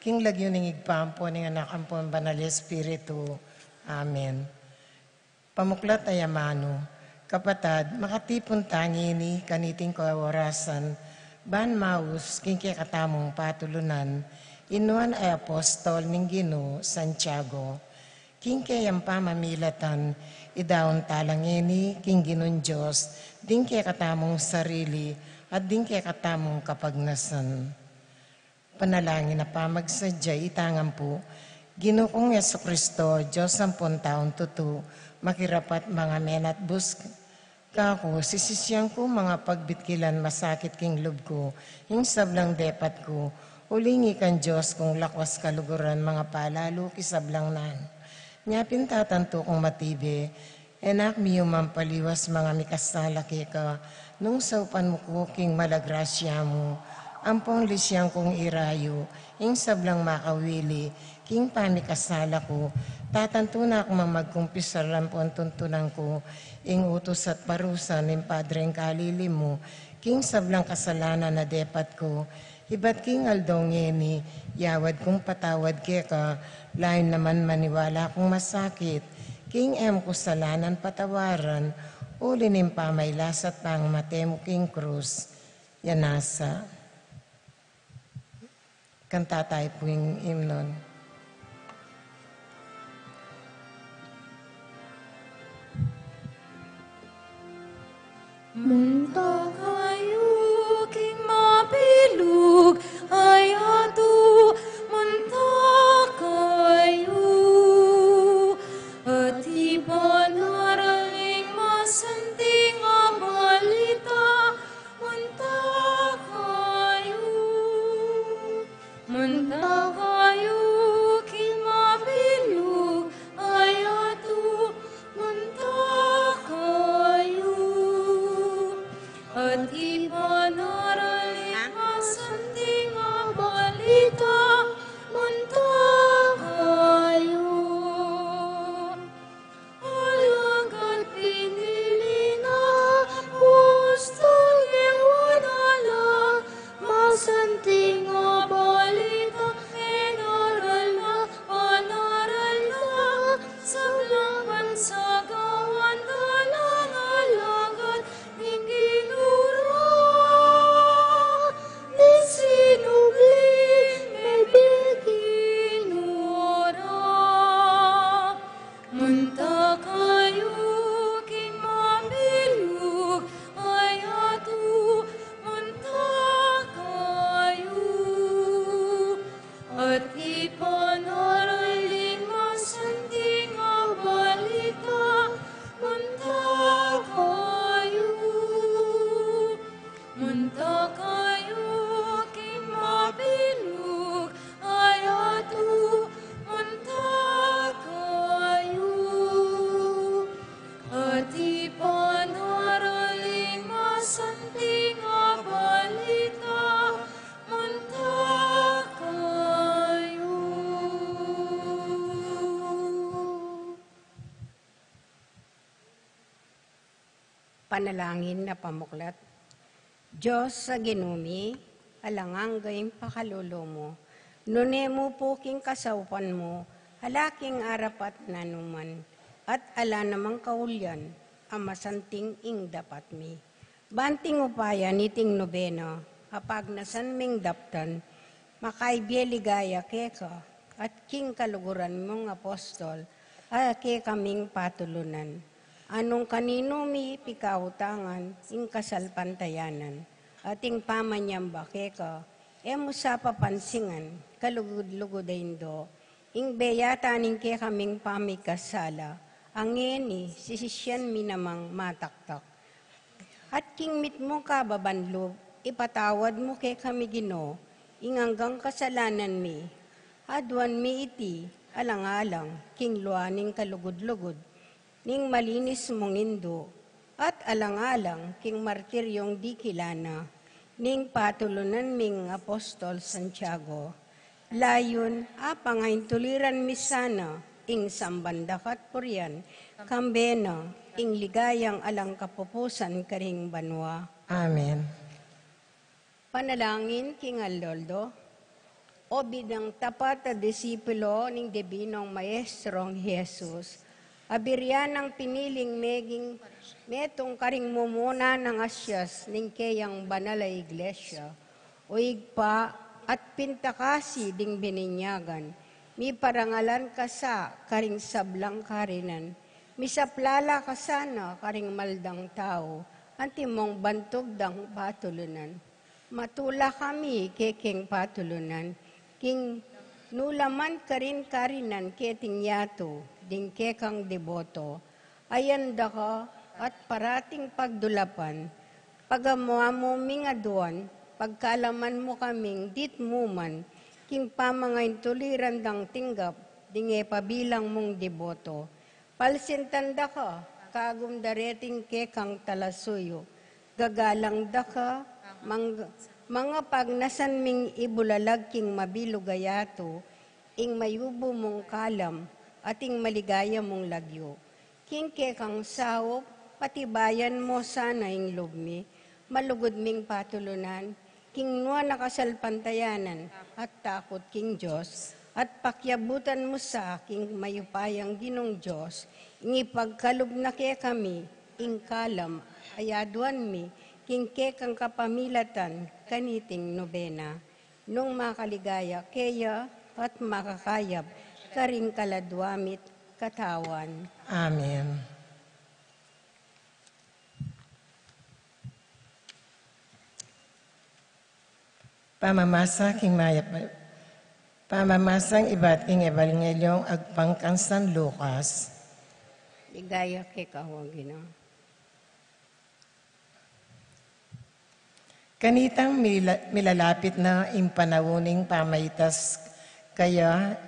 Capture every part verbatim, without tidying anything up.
King lagyu ning Ibpa, ampo ning Anak, ampo ning Banal a Espiritu. Amen. Pamuklat a amanu. Kapatad, makatipun ta ngeni kaniting kaorasan ban maus king kekatamung patulunan, inuan a apostol ning Ginu Santiago. King keyang pamamilatan, idaun ta la ngeni king Ginung Dios ding kekatamung sarili at ding kekatamung kapagnasan. Panalangin a pamagsadya. Itang ampu, Ginu kung Jesucristo, Dios ampon taung tutu, makirapat, mangamenat bus kaku, sisisian ku mangapagbikilan masakit king lub ku ing sablang depat ku, uling ikang Dios kung lakwas kaluguran mangapalalu king sablang nan. Nya pin tatantu kung matibe, Anak mi, mampaliwas manga mikasala keka, nung saupan mu ku king mala grasya mu, ampong lisian kung irayu ing sablang makawili king pamikasala ku. Tatantu na kung magkumpisal ampong tuntunan ku ing utus at parusa ning Padreng kalili mu king sablang kasalanan a depat ku. Ibat king aldo ngeni, yawad kung patawad keka, lain naman maniwala kung masakit king e mu ku salanan patawaran, uli ning pamailas at pamate mu king krus. Yan nasa. Kanta tayu pu ing imnon. Munta kayu king mabilug a yatu, munta kayu, at ipangaral ing masanting a balita, munta kayu. Munta kayu king mabilug a yatu, munta kayu, at ipangaral ing masanting a balita, munta kayu. Alagad pinili na apostol, iwan ala, masanting a balita, inaral na, panaral na, sablang bansa gawan da lang alagad ning Ginu ra, ding sinubling mebie Ginu ra. Munta kayu king mabilug a yatu, munta kayu, at ipangaral ing masanting a balita, munta kayu. Munta kayu king mabilug a yatu, munta kayu, at ipangaral ing masanting a balita, munta kayu. Panalangin a pamuklat. Dios a Ginu mi, alang angga ing pakalulu mu, nune mu pu king kasaupan mu, ala king arapat nanuman, at ala namang kaulian a masanting ing dapat mi. Ban king upaya niting nobena a pagnasan ming daptan, makaibie ligaya keka at king kaluguran mung apostol a kekaming patulunan, a nung kaninu mi pikautangan ing kasalpantayanan at ing pamanyamba keka, e mu sa papansingan kalugud-lugud a indo ing beyata ning kekaming pamikasala, a ngeni sisisian mi namang mataktak. At king mitmung kababan lub, ipatawad mu kekami, Ginu, ing anggang kasalanan mi. Aduan mi iti alang-alang king lua ning kalugud-lugud ning malinis mung Indu, at alang-alang king martiryung dikilan na ning patulunan ming Apostol Santiago. Layun a pangaintuliran mi sana ing samban da ka at purian, kambe na ing ligayang alang kapupusan karing banua. Amen. Panalangin king aldo-aldo. O biddang tapat a disipulo ning Dibinong Maestrong Jesus, a buri nang piniling meging metung karing mumuna nang asyas ning keyang banal a Iglesia. O Ibpa, at pintakasi ding bininyagan, miparangalan ka sa karing sablang karinan, misaplala ka sana karing maldang tau, antimong bantug dang patulunan. Matula kami kekeng patulunan, king nulaman karin karinan keting yatu, ding kekang deboto, ayan da ka at parating pagdulapan, pagamu-amu ming aduan, pagkalaman mu kaming ditmu man, king pamangaintuliran dang tinggap, ding e pabilang mung deboto. Palsintan da ka, kagum da reting kekang talasuyu. Gagalang da ka, mang-, mangapagnasan ming ibulalag king mabilug a yatu, ing mayubu mung kalam, at ing maligaya mung lagyu. King kekang saup, patibayan mu sana ing lub mi, malugud ming patulunan, king nuan a kasalpantayanan, at takut king Dios, at pakiabutan mu sa king mayupayang Ginung Dios, ing ipagkalub na kekami, ing kalam, a yaduan mi, king kekang kapamilatan, kaniting nobena. Nung makaligaya keya, at makakayap, karing kaladua mit katawan. Amen. Pamamasa king mayap, pamamasang ibat king Ebanghelyo agpang kang San Lucas. Ligaya keka, O Ginu. Kanitang mila-, milalapit na ing panaun ning pamaitas kaya,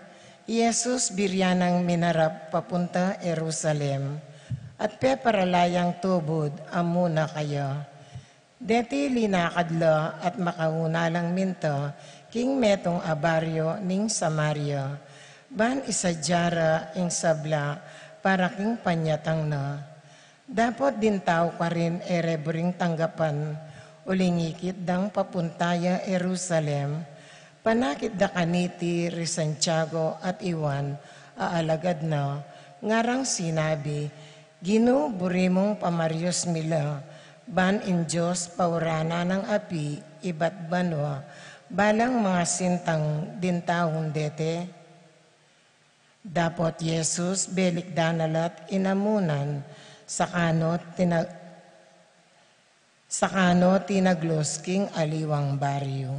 i Jesus buri nang minarap papunta Jerusalem, at peparala yang tubud a muna kaya. Deti linakad la at makauna lang minta king metung a baryo ning Samaria, ban isadya ra ing sabla para king panyatang na. Dapot ding tau karin e re buring tanggapan, uling ikit dang papunta ya Jerusalem. Panakit da kaniti ri Santiago at Juan a alagad na, ngarang sinabi, Ginu, buri mung pamaryus mi la, ban ing Dios pauranan nang api ibat banua, balang mangasintang ding taung dete. Dapot Jesus, belikdan na la't inamunan, saka no tina-, saka no tinaglus king aliwang baryu.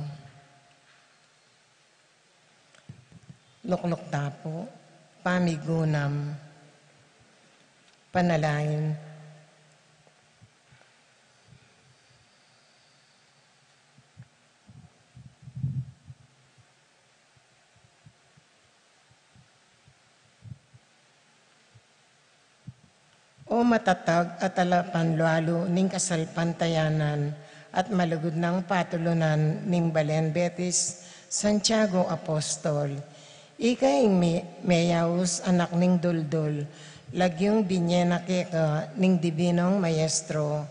Lukluk ta pu, pamigunam, panalangin. O matatag a talapanlualu ning kasalpantayanan at malugud nang patulunan ning balen Betis Santiago Apostol. Ika ing me-, meyaus anak ning duldul, lagyung binye na keka ning Dibinong Maestro.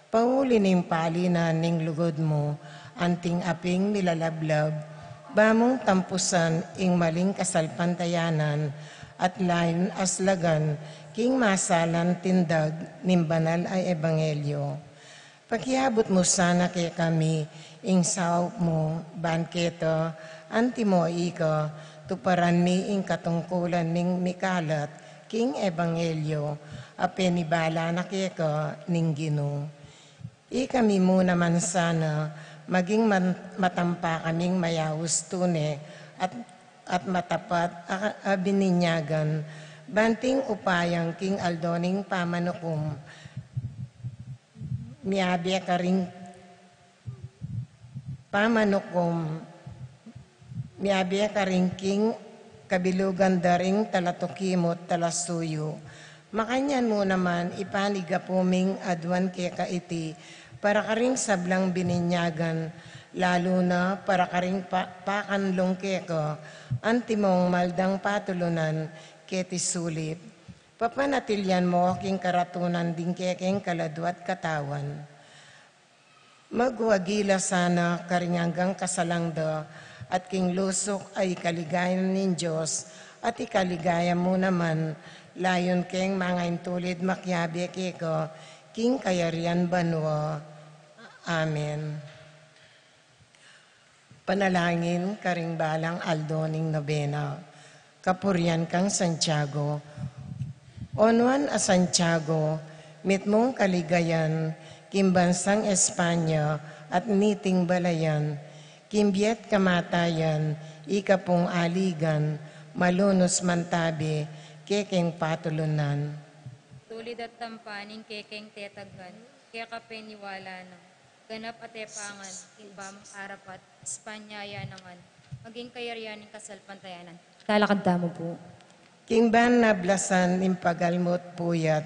Pauli ning pali na ning lugud mu, anting aping milalablab, ba mung tampusan ing maling kasalpantayanan at layun aslagan king masalan tindag ning banal a ebanghelyo. Pakiabut mu sana kekami ing saup mu, ban keta, antimo ika, tuparan mi ing katungkulan ming mikalat king ebanghelyo a penibala na keka ning Ginu. Ikami mu naman sana, maging man-, matampa kaming mayaus tune at, at matapat a, a bininyagan, ban ing upayang king aldo ning pamanukum, miabe karing pamanukum, miabe karing king kabilugan da ring talatuki mu't talasuyu. Makanyan mu naman ipanigapu ming aduan keka iti, para karing sablang bininyagan, lalu na para karing pa-, pakanlung keka, antimong maldang patulunan keti sulip. Papanatilian mu king karatunan ding kekeng kaladua't katawan. Magwagi la sana karing anggang kasalang da, at king lusuk a ikaligayan ning Dios, at ikaligaya mu naman, layun keng mangaintulid makiabe keka, king kayarian banua. Amen. Panalangin karing balang aldo ning nobena. Kapurian kang Santiago. O Nuan a Santiago, mitmung kaligayan king bansang Espanya at niting balayan, king bie't kamatayan, ika pung aligan, malunus mantabe kekeng patulunan. Tulid at tampa ning kekeng tetaggan, keka peniwala na. Ganap a tepangan king pamung arapat, Espanya ya nangan, maging kayarian ning kasalpantayanan. Talakad tamu pu. King ban nablasan ning pagalmu't puyat,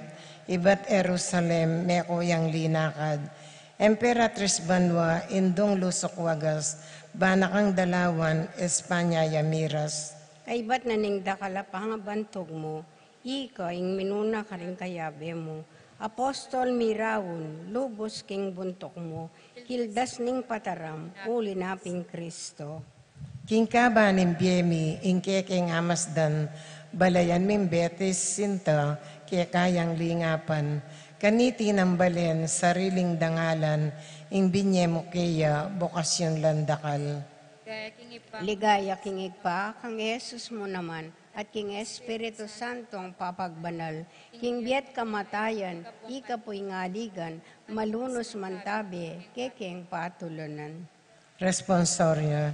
ibat Jerusalem meku yang linakad. Emperatriz banua, indung lusuk wagas, bana kang dalawan, Espanya ya miras. Kaybat na ning dakal a pangabantug mu, ika ing minuna karing kayabe mu. Apostol miraun, lubus king buntuk mu, kildas ning pataram, uli na pin Kristo. King kaba ning bie mi, ing kekeng amasdan, balayan ming Betis sinta, keka yang lingapan, kaniti nang balen, sariling dangalan, ing binye mu keya, bokasyun lang dakal. Ligaya king Ibpa, kang Jesus mu naman, at king Espiritu Santo a papagbanal, king bie't kamatayan, ika pu ing aligan, malunus mantabe kekeng patulunan. Responsorio.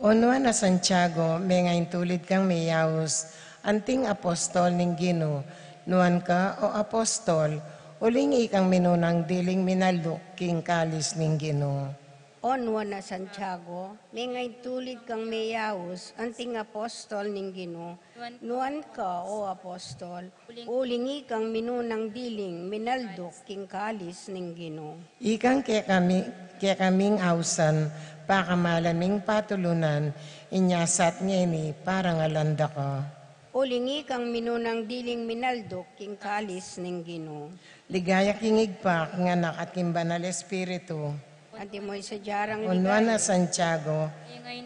O Nuan a Santiago, mengaintulid kang meyaus anting apostol ning Ginu. Nuan ka o apostol, uling ikang minunang diling minalduk king kalis ning Ginu. O Nuan a Santiago, mengaintulid kang meyaus anting apostol ning Ginu. Nuan ka o apostol, uling ikang minunang diling minalduk king kalis ning Ginu. Ikang kekami, kekaming ausan, pakamalan ming patulunan, inya sat ngeni parangalan da ka. Uling ikang minunang diling minalduk king kalis ning Ginu. Ligaya king Ibpa, king Anak, at king Banal Espiritu. Antimo ing sadya rang ligaya. O Nuan a Santiago,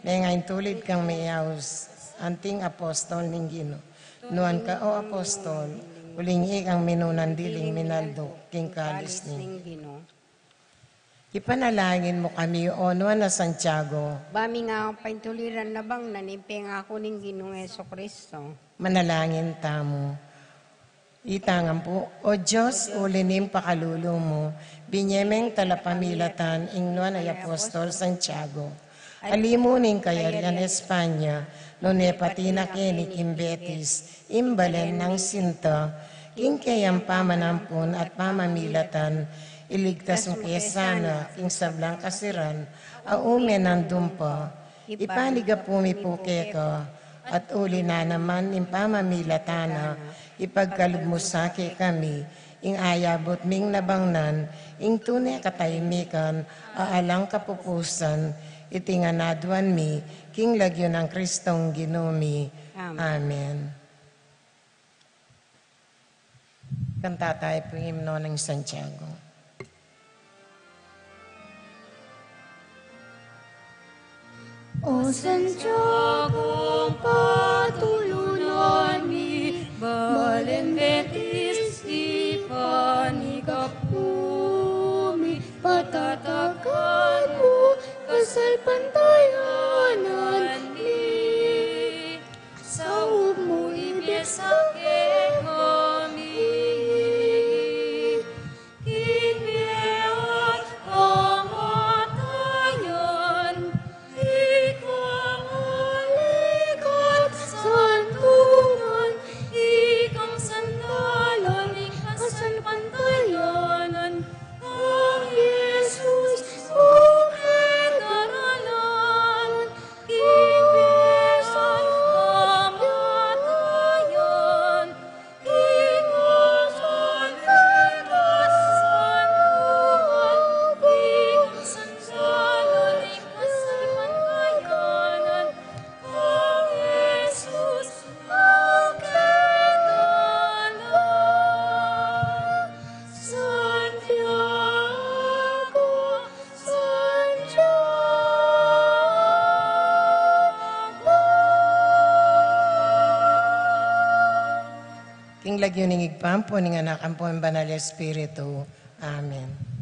mengaintulid kang meyaus anting apostol ning Ginu. Nuan ka o apostol, uling ikang minunang diling minalduk king kalis ning Ginu. Ipanalangin mu kami, O Nuan a Santiago. Ba mi ngan paintuliran na bang na ning pengaku ning Ginung Jesucristo. Manalangin tamu. Itang ampu, O Dios, uli ning pakalulu mu, binye meng talapamilatan ing Nuan a Apostol Santiago. Ali mu ning kayarian Espanya, nune pati na keni king Betis, ing balen nang sinta, king keyang pamanampun at pamamilatan, iligtas mu ke sana king sablang kasiran a ume nandun pa. Ipaligapu mi pu keka, at uli na naman ning pamamilatan na, ipagkalub mu sa kekami ing ayabut ming nabangnan, ing tune katahimikan a alang kapupusan. Iti ngan aduan mi king lagyu nang Kristong Ginu mi. Amen. Amen. Kanta tayu pu ing himno ning Santiago. O Santiago, patulunan mi, balen Betis, ipanyawad mu, patatagan mu, kasalpantayanan mi. Saup mu ibie sa kekami. King bie at kamatayan, ika ing aligat, sa King lagyu ning Ibpa, ampo ning Anak, ampo ning Banal a Espiritu. Amen.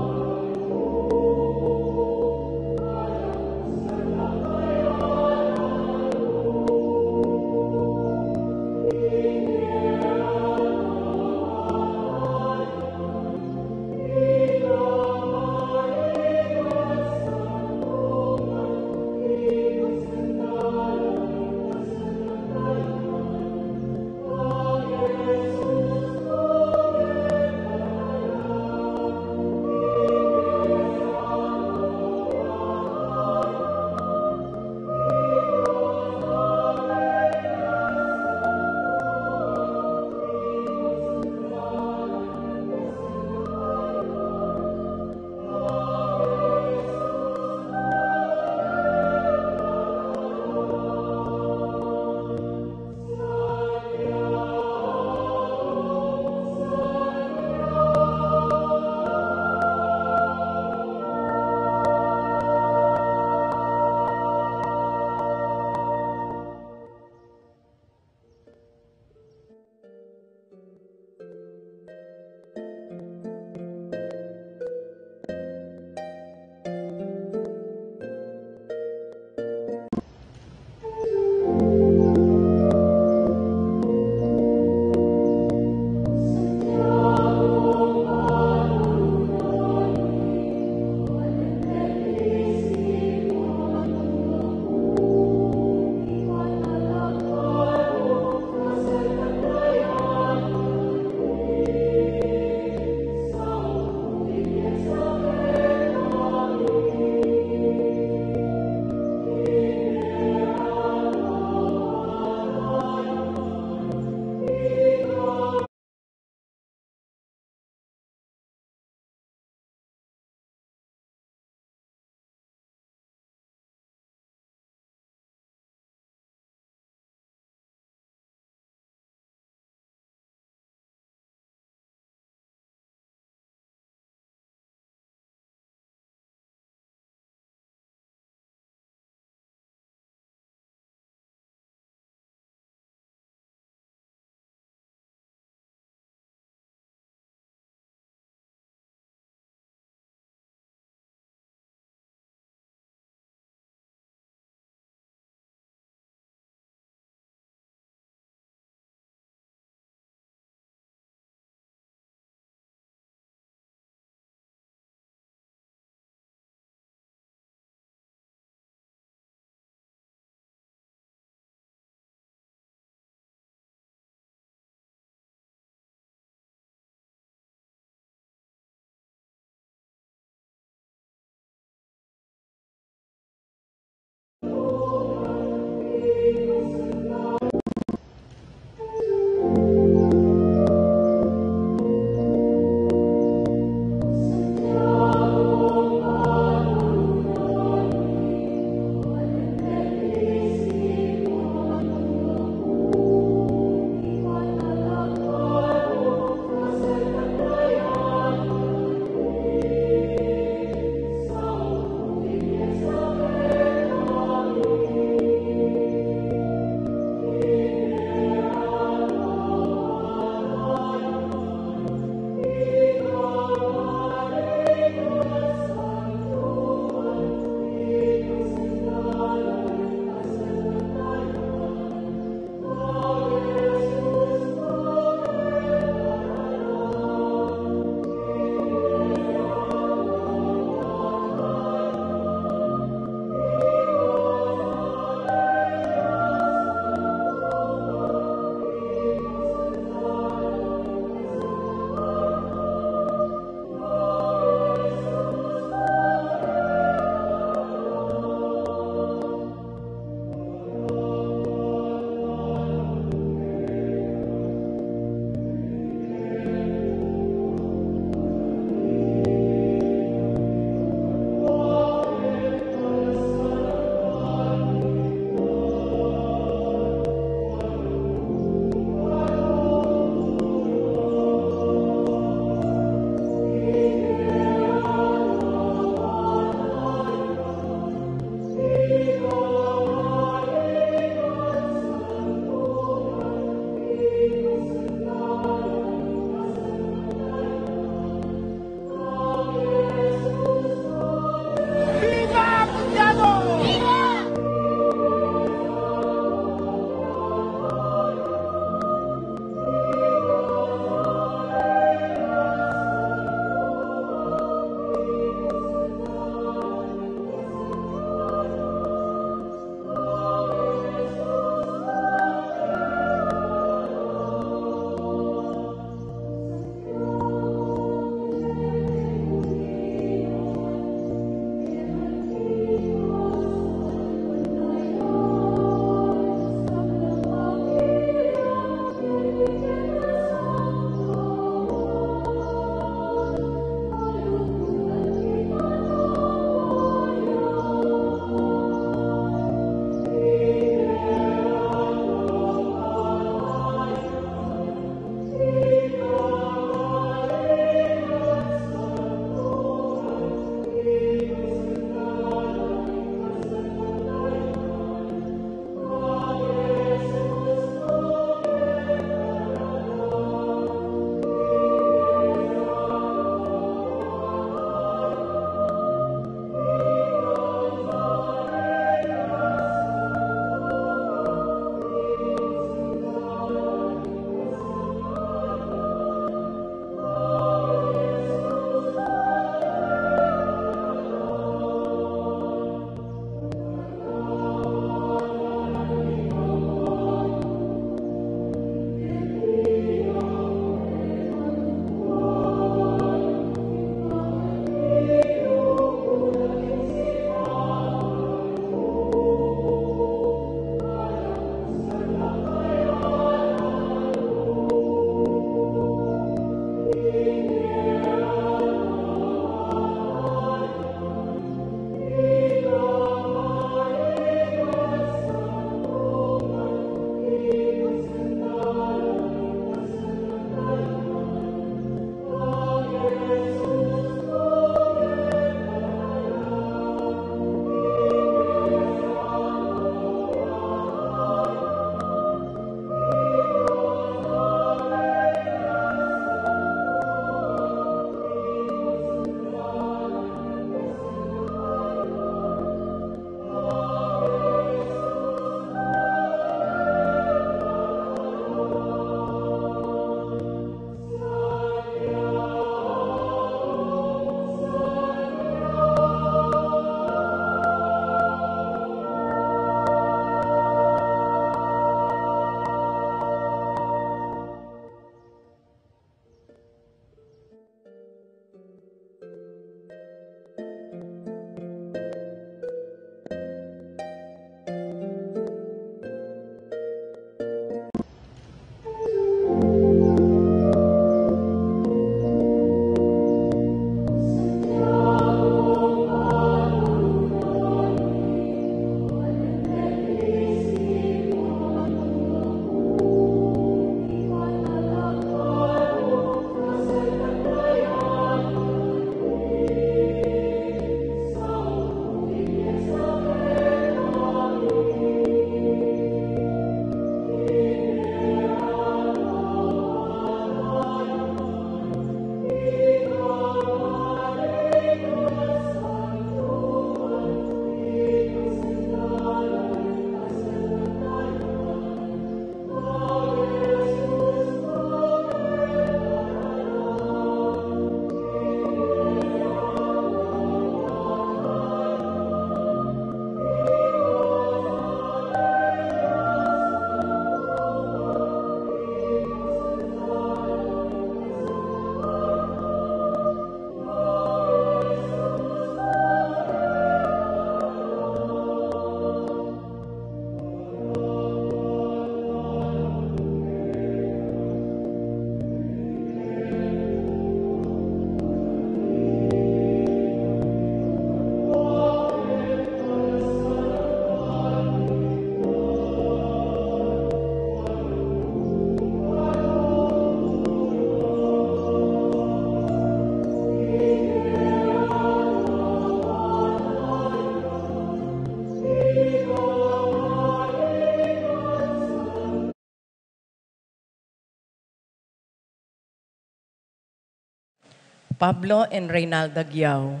Pablo and Reynalda Giao,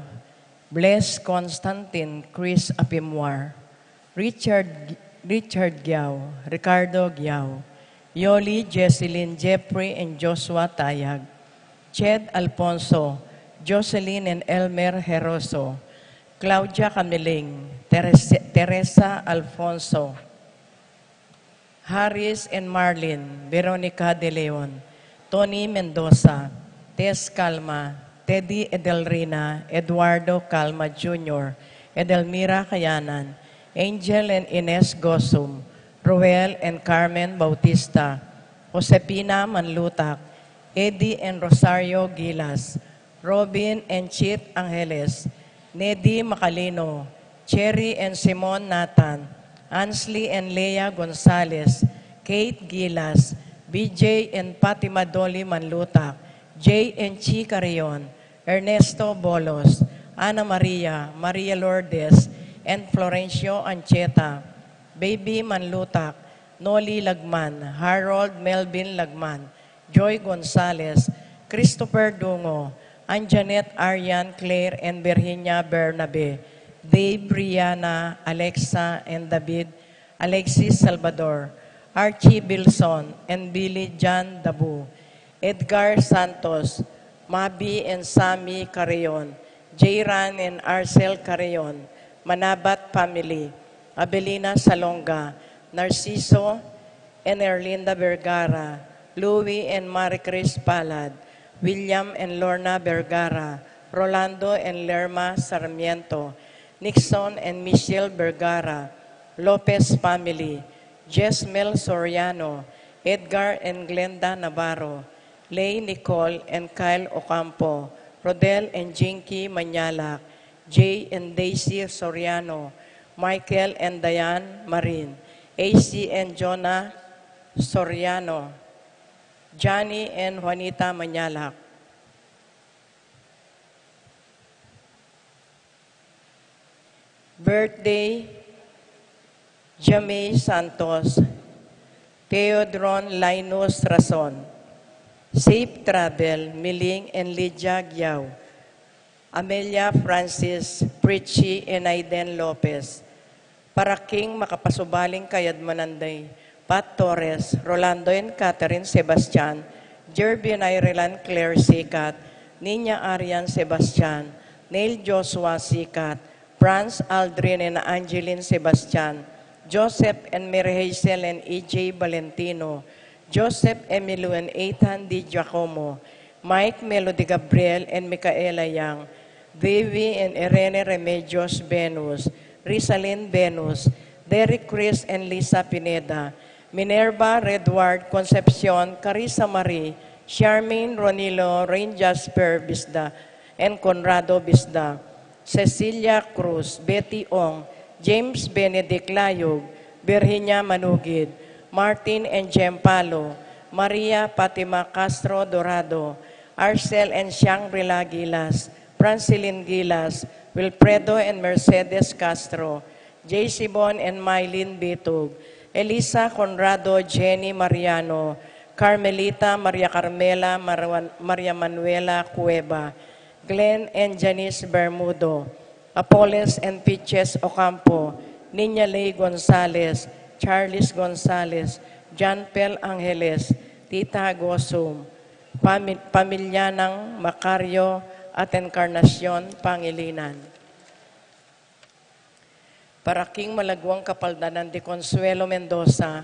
Bless Constantine, Chris Apimwar, Richard, Richard Giao, Ricardo Giao, Yoli, Jesselyn, Jeffrey, and Joshua Tayag, Ched Alfonso, Jocelyn and Elmer Heroso, Claudia Camiling, Teresa, Teresa Alfonso, Harris and Marlin, Veronica De Leon, Tony Mendoza, Tess Calma, Teddy Edelrina, Eduardo Calma Junior, Edelmira Kayanan, Angel and Ines Gosum, Roel and Carmen Bautista, Josepina Manlutak, Eddie and Rosario Gilas, Robin and Chit Angeles, Nedi Macalino, Cherry and Simon Nathan, Ansley and Lea Gonzalez, Kate Gilas, B J and Fatima Dolly Manlutak, Jay and Chi Carrion, Ernesto Bolos, Ana Maria, Maria Lourdes, and Florencio Ancheta, Baby Manlutak, Noli Lagman, Harold Melvin Lagman, Joy Gonzalez, Christopher Dungo, Anjanet Arian Claire and Virginia Bernabe, Dave, Brianna, Alexa, and David, Alexis Salvador, Archie Bilson and Billy John Dabu, Edgar Santos, Mabi and Sammy Carrion, Jayran and Arcel Carrion, Manabat family, Abelina Salonga, Narciso and Erlinda Vergara, Louie and Marie Chris Palad, William and Lorna Vergara, Rolando and Lerma Sarmiento, Nixon and Michelle Vergara, Lopez family, Jesmel Soriano, Edgar and Glenda Navarro, Lay Nicole and Kyle Ocampo, Rodel and Jinky Manyalak, Jay and Daisy Soriano, Michael and Diane Marin, A C and Jonah Soriano, Johnny and Juanita Manyalak. Birthday, Jamie Santos, Theodron Linus Rason. Safe travel, Miling and Lydia Giao. Amelia Francis, Pritchie and Aiden Lopez. Para king makapasubaling kayadmanan da, Pat Torres, Rolando and Catherine Sebastian, Jervin Ireland Claire Sikat, Nina Arian Sebastian, Neil Joshua Sikat, Franz Aldrin and Angeline Sebastian, Joseph and Mary Hazel and E J Valentino, Joseph Emilio and Ethan D. Giacomo, Mike Melody Gabriel and Micaela Yang, Davy and Irene Remedios Venus, Rizalin Venus, Derek Chris and Lisa Pineda, Minerva Redward Concepcion, Carissa Marie, Charmaine Ronilo, Rain Jasper Bisda, and Conrado Bisda, Cecilia Cruz, Betty Ong, James Benedict Layug, Virginia Manugid, Martin and Jem Palo, Maria Fatima Castro Dorado, Arcel and Shangri-La Gilas, Francilin Gilas, Wilfredo and Mercedes Castro, Jesibon and Mylene Bitug, Elisa Conrado, Jenny Mariano, Carmelita, Maria Carmela, Marwan-, Maria Manuela Cueva, Glenn and Janice Bermudo, Apoles and Pitches Ocampo, Nina Ley Gonzalez, Charles Gonzalez, John Pel Angeles, Tita Gosum, pami-, pamilya ng Macario at Encarnacion Pangilinan. Para king malaguang kapaldanan di Consuelo Mendoza,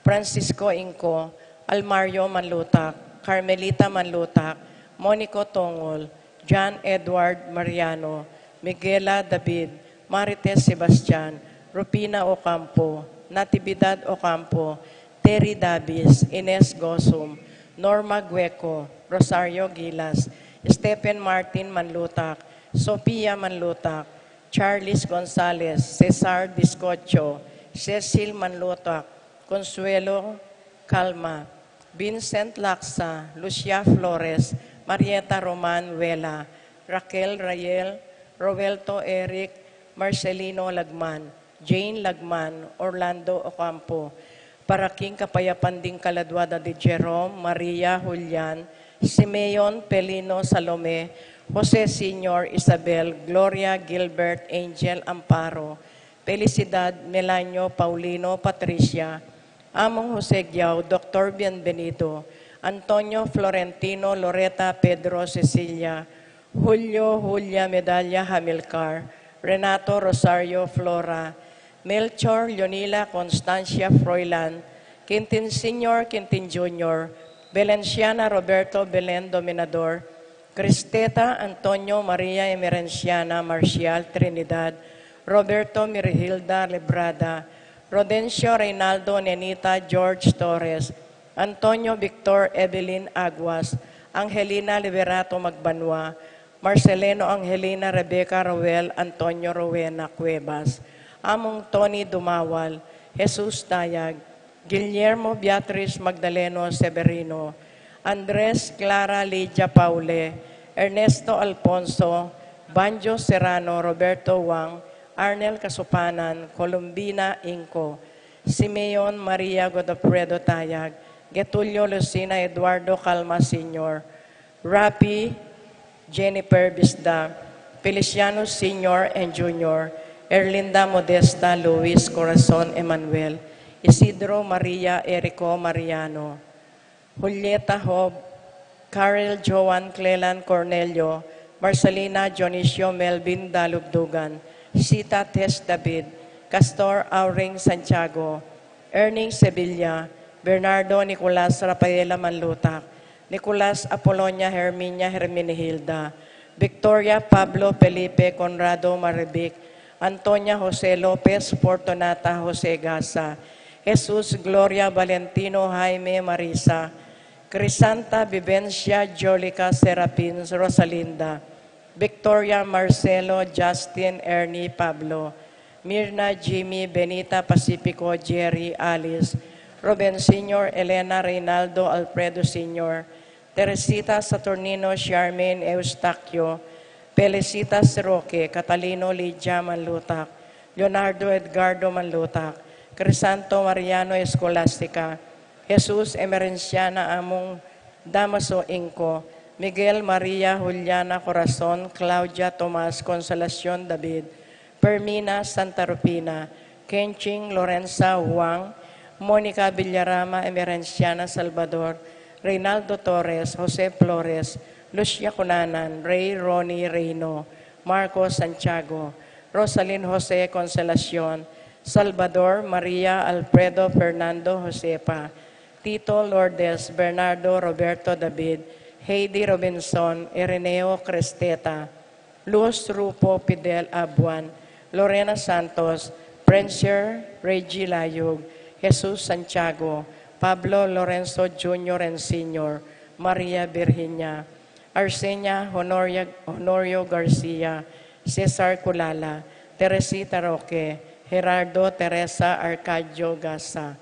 Francisco Inco, Almario Manlutak, Carmelita Manlutak, Monico Tongol, John Edward Mariano, Miguela David, Marites Sebastian, Rufina Ocampo, Natividad Ocampo, Terry Davis, Ines Gosum, Norma Gueco, Rosario Gilas, Stephen Martin Manlutak, Sofia Manlutak, Charles Gonzalez, Cesar Discocho, Cecil Manlutak, Consuelo Calma, Vincent Laksa, Lucia Flores, Marieta Roman Vela, Raquel Rayel, Roberto Eric, Marcelino Lagman, Jane Lagman, Orlando Ocampo, para king kapayapan ding kaladua da di Jerome, Maria, Julian, Simeon, Pelino, Salome, Jose Senior, Isabel, Gloria, Gilbert, Angel, Amparo, Felicidad, Melanio, Paulino, Patricia, Among Jose Giao, Doktor Bienvenido, Antonio, Florentino, Loreta, Pedro, Cecilia, Julio, Julia, Medalla, Hamilcar, Renato, Rosario, Flora, Melchor, Leonila, Constancia, Froilan, Quintin Senior, Quintin Junior, Valenciana, Roberto, Belen, Dominador, Cristeta, Antonio, Maria, Emerenciana, Marcial, Trinidad, Roberto, Mirhilda, Lebrada, Rodencio, Reynaldo, Nenita, George Torres, Antonio, Victor, Evelyn, Aguas, Angelina, Liberato, Magbanua, Marcelino, Angelina, Rebecca, Roel, Antonio, Rowena, Cuevas, Among Tony, Dumawal, Jesus, Tayag, Guillermo, Beatriz, Magdaleno, Severino, Andres, Clara, Lydia, Paule, Ernesto, Alfonso, Banjo, Serrano, Roberto, Wang, Arnel, Kasupanan, Columbina, Inco, Simeon, Maria, Godofredo, Tayag, Getulio, Lucina, Eduardo, Calma, Senior, Rapi, Jennifer, Bisda, Feliciano, Senior and Junior, Erlinda, Modesta, Luis, Corazon, Emmanuel, Isidro, Maria, Erico, Mariano, Julieta, Job, Carol, Joan, Clelan, Cornelio, Marcelina, Dionisio, Melvin, Dalugdugan, Sita, Tess, David, Castor, Auring, Santiago, Erning, Sevilla, Bernardo, Nicolas, Rafaela, Manlutak, Nicolas, Apolonia, Herminia, Herminihilda, Victoria, Pablo, Felipe, Conrado, Marivic, Antonia, Jose Lopez, Fortunata, Jose Gasa, Jesus, Gloria, Valentino, Jaime, Marisa, Crisanta, Vivencia, Jolica, Serafin, Rosalinda, Victoria, Marcelo, Justin, Ernie, Pablo, Mirna, Jimmy, Benita, Pacifico, Jerry, Alice, Ruben Senior, Elena, Reynaldo, Alfredo Senior, Teresita, Saturnino, Charmaine, Eustaquio, Felicitas, Roque, Catalino, Lydia, Manlutak, Leonardo, Edgardo, Manlutak, Crisanto, Mariano, Escolastica, Jesus, Emerenciana, Among, Damaso, Inco, Miguel, Maria, Juliana, Corazon, Claudia, Tomas, Consolacion, David, Fermina, Santa Rufina, Kenching, Lorenza, Juan, Monica, Villarama, Emerenciana, Salvador, Reynaldo, Torres, Jose, Flores, Lucia, Cunanan, Rey, Ronnie, Reino, Marcos, Santiago, Rosalyn, Jose, Consolacion, Salvador, Maria, Alfredo, Fernando, Josefa, Tito, Lourdes, Bernardo, Roberto, David, Heidi, Robinson, Ireneo, Cresteta, Luz, Rufo, Fidel, Abuan, Lorena, Santos, Prensier, Reggie, Layug, Jesus, Santiago, Pablo, Lorenzo, Junior and Senior, Maria, Virginia, Arsenia, Honoria, Honorio, Garcia, Cesar, Culala, Teresita, Roque, Gerardo, Teresa, Arcadio, Gasa,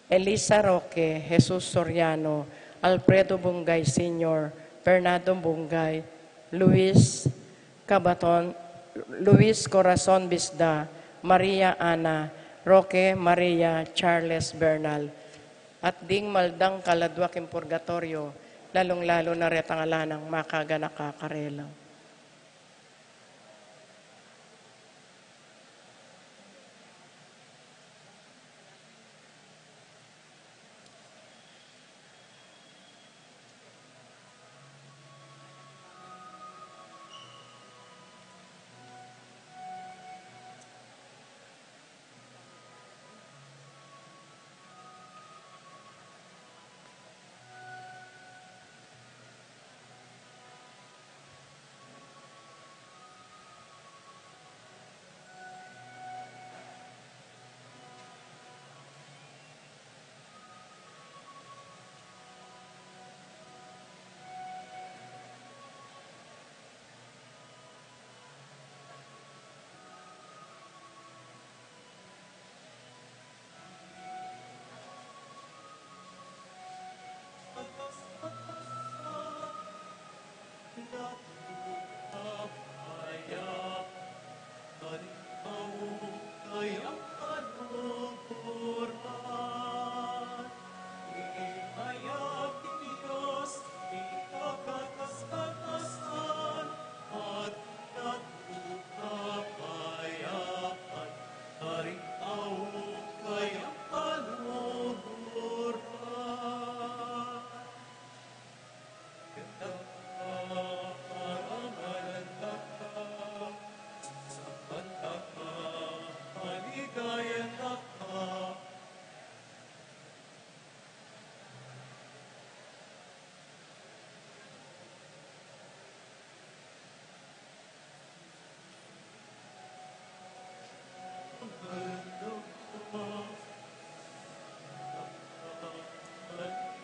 Elisa, Roque, Jesus, Soriano, Alfredo, Bungay, Senior, Bernardo, Bungay, Luis, Cabaton, Luis, Corazon, Bisda, Maria, Ana, Roque, Maria, Charles, Bernal, at ding maldang kaladua king purgatoryo, lalung-lalu na retang ala nang makaganaka karela.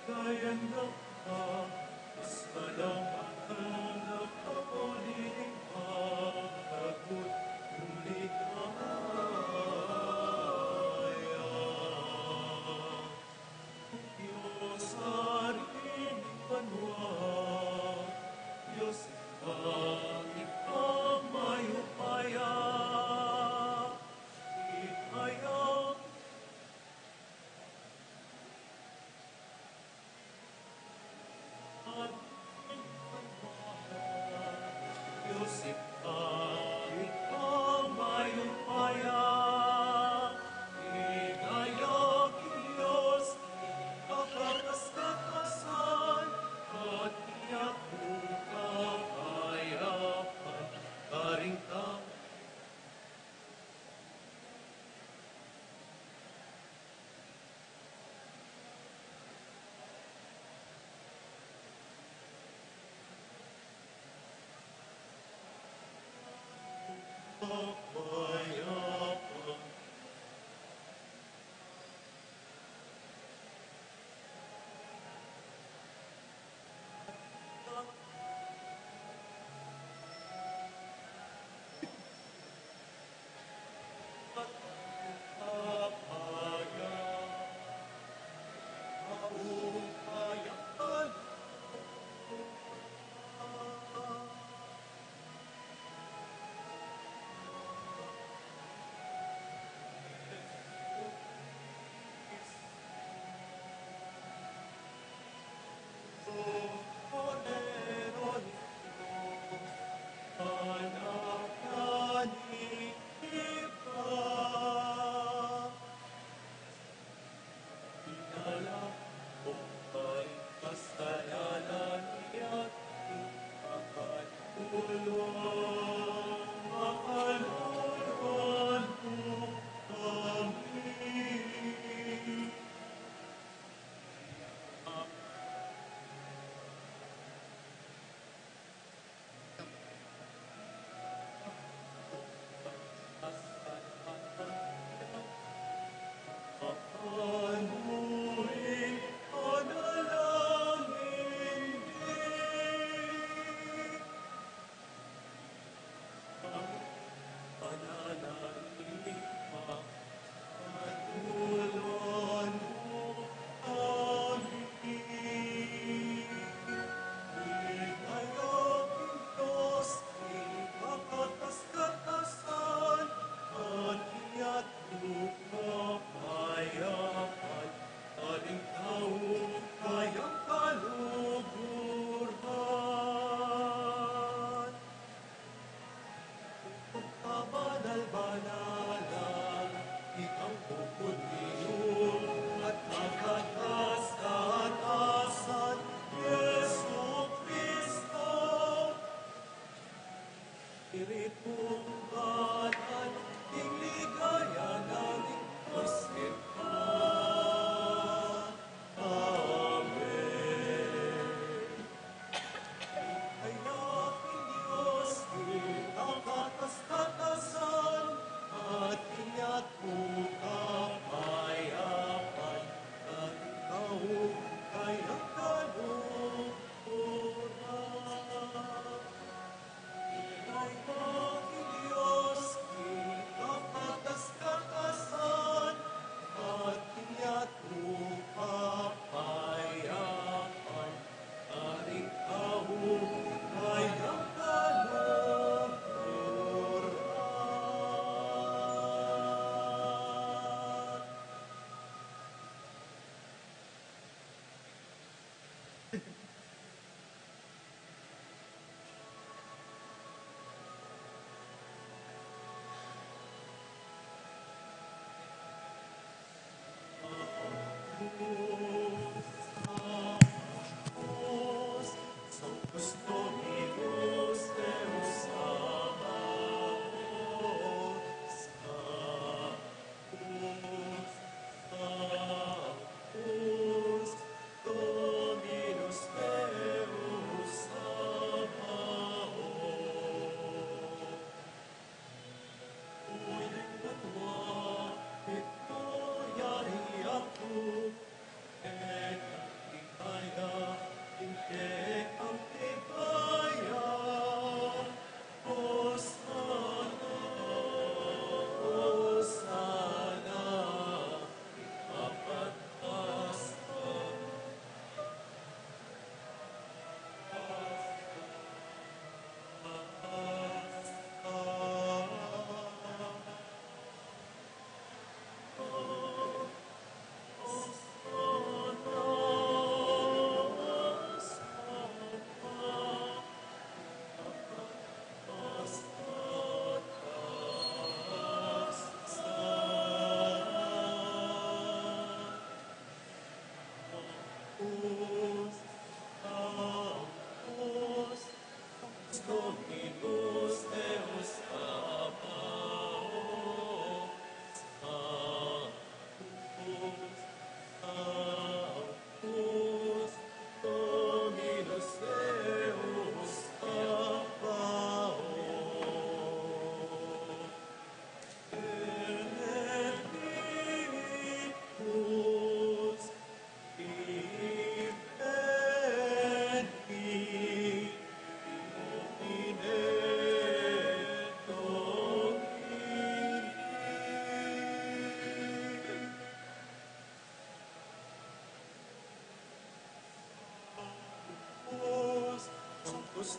Kayang nakamas malang ang nakakuling managot ulit ang Dios, Hari ning banua, Dios ipang ikamayupaya, ipayang Dios ipang ikamayupaya, ing Dios, ing kapagkaskatasan, at ing kapayapan, karing tau.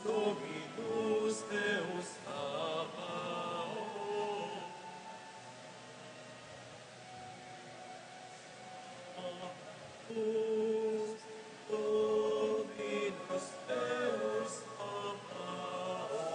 Dominus Deus Sabaoth. Dominus Deus Sabaoth.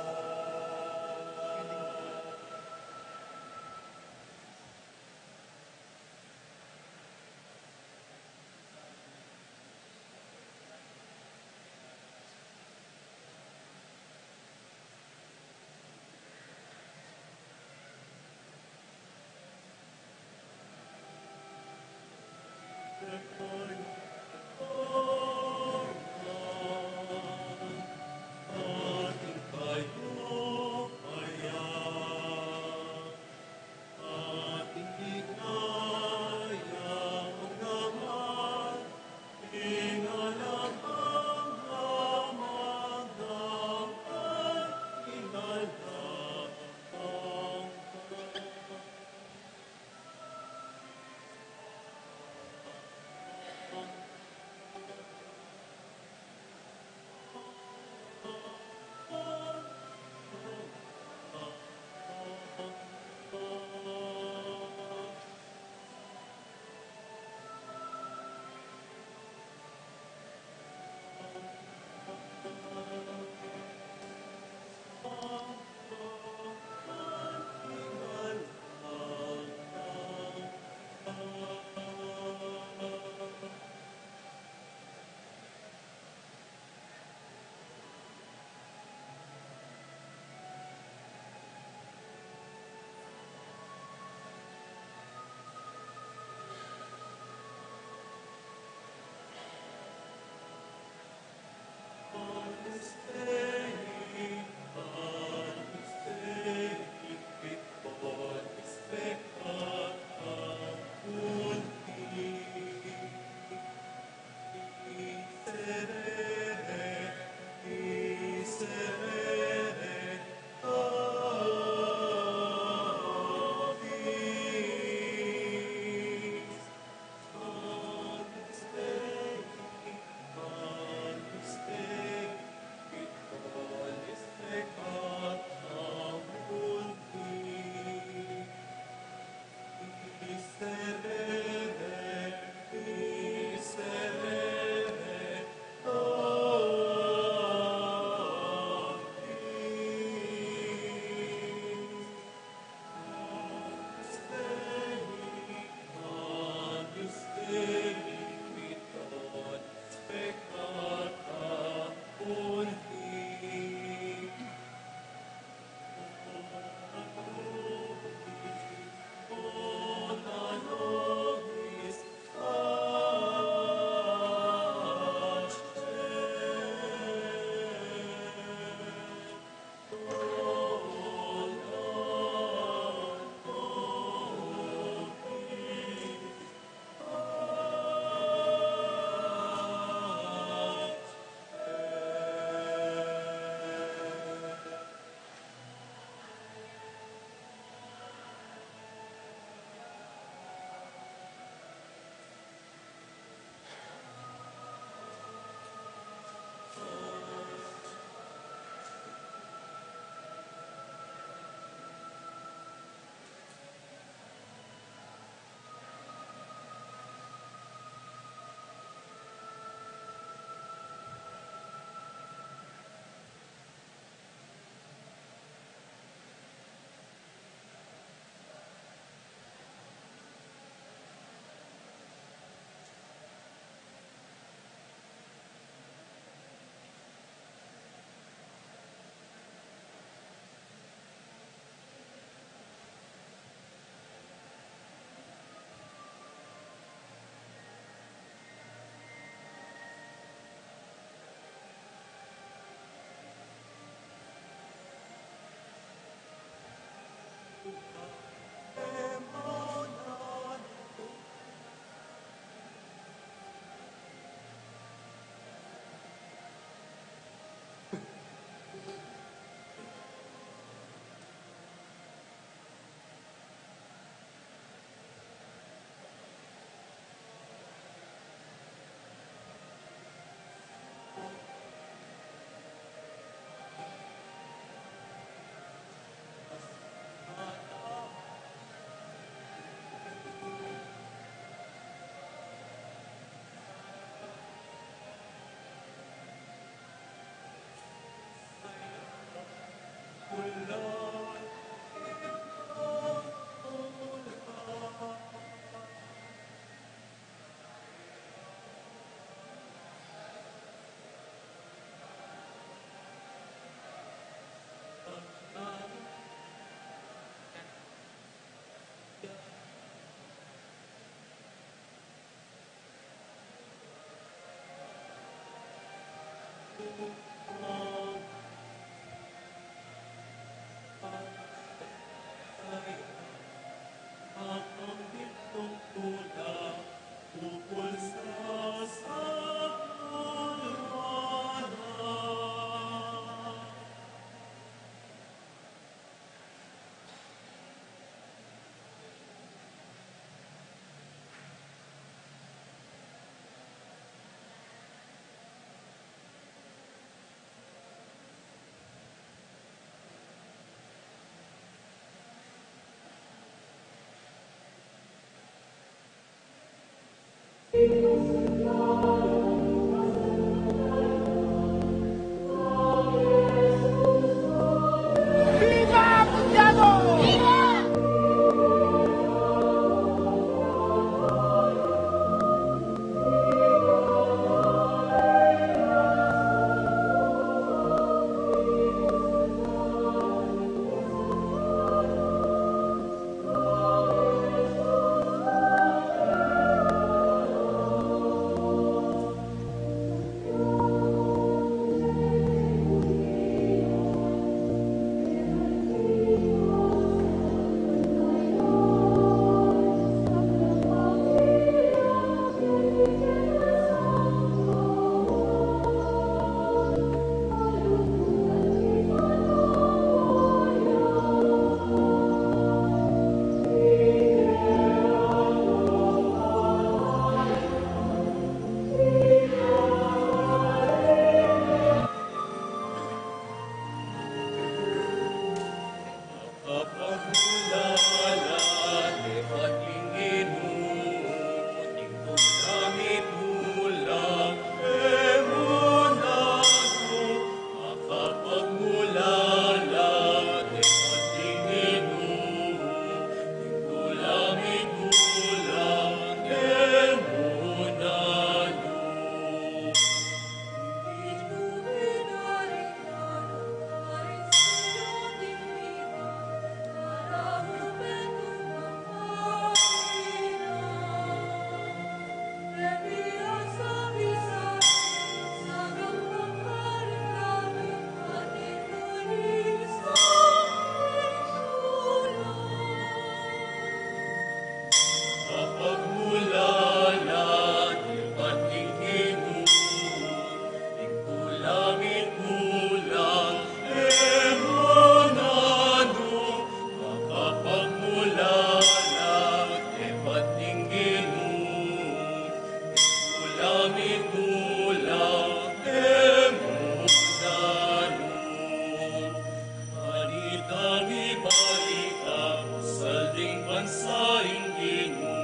Balita, balita, salding bansa ing Ginu,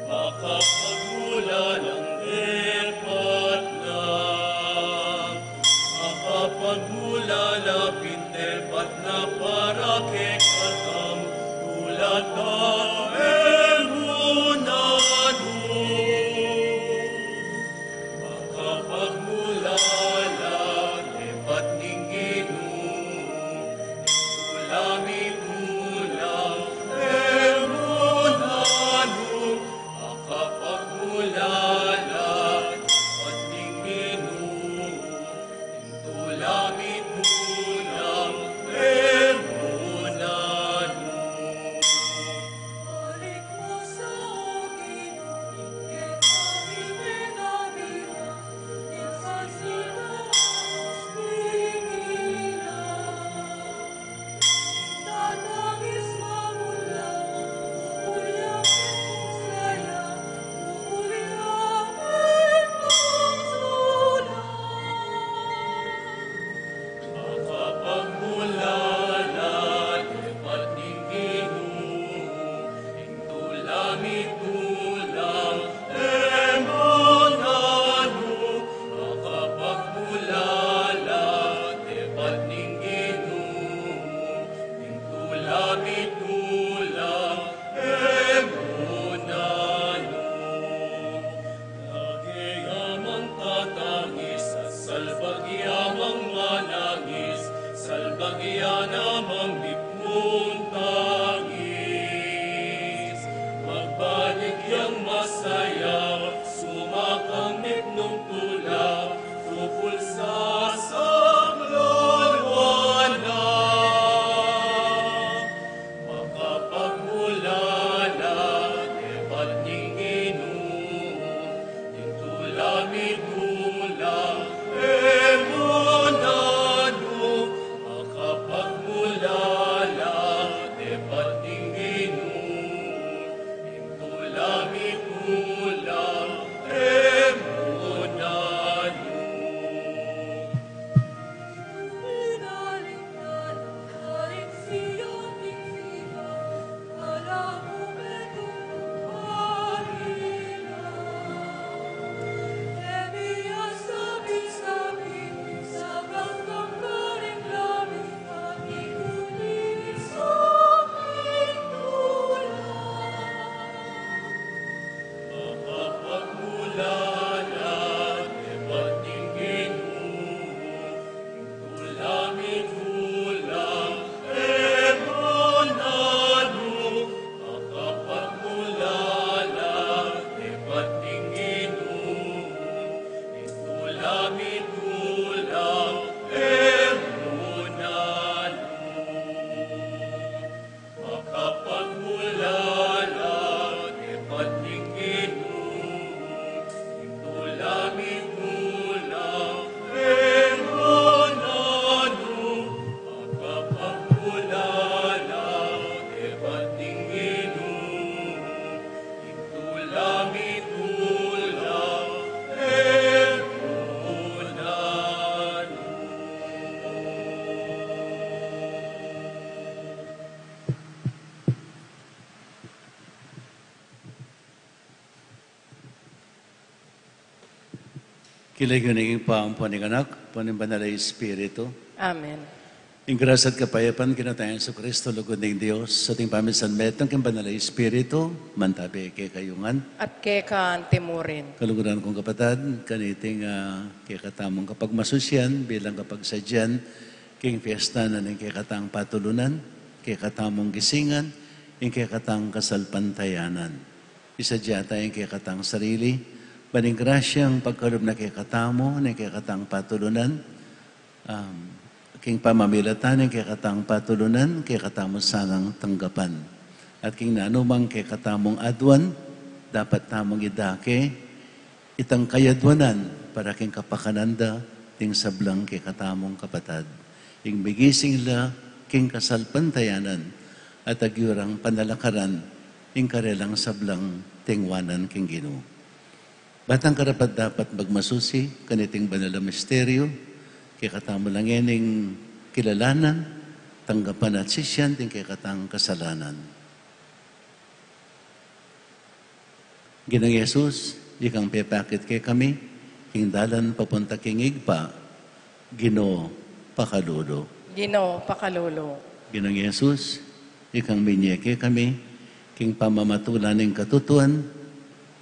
makapagmulalang depat na, makapagmulalang depat na para kekatamu, tulad na emunan mu. Makapagmulalang depat ning Ginu, tula mi tula, emunan mu. Makapagmulalang depat ning Ginu, tula mi tula, emunan mu. Makapagmulalang depat ning Ginu, ing tula mi tula, emunan mu. Makapagmulalang depat ning Ginu, ing tula mi tula, emunan mu. Lage ya mang tatangis, at salbag ya mang manangis, salbag ya namang mipnung tangis. Magbalik yang masaya, sumakang mipnung tula, tupul sa King lagyu ning Ibpa, ampo ning Anak, ampo ning Banal a Espiritu. Amen. Ing grasya at kapayapan king Ginu tang Jesucristo, lugud ning Dios, at ing pamisan metung king Banal a Espiritu, mantabi kekayu ngan. At keka antimurin. Kaluguran kung kapatad, kaniting, ah, kekatamung kapagmasusian, bilang kapagsadyan, king fiesta na ning kekatang patulunan, kekatamung gisingan, ing kekatang kasalpantayanan. Isadia ta ing kekatang sarili, ban ing grasyang pagkalub na kekatamu, ning kekatang patulunan, um, king pamamilatan ning kekatang patulunan, kekatamu sanang tanggapan. At king nanumang kekatamung aduan, dapat tamung idake, itang kayadwanan para king kapakanan da ding sablang kekatamung kapatad. Ing migising la king kasalpantayanan at agyu rang panalakaran ing karelang sablang tengwanan king Ginu. Ba tang karapat-dapat magmasusi kaniting banal a misteryu, kekatamu la ngening kilalanan, tanggapan at sisian ding kekatang kasalanan. Ginung Jesus, ikang pepakit kekami king dalan papunta king Ibpa, Ginu, pakalulu. Ginu, pakalulu. Ginung Jesus, ikang minye kekami king pamamatulan ning katutuan,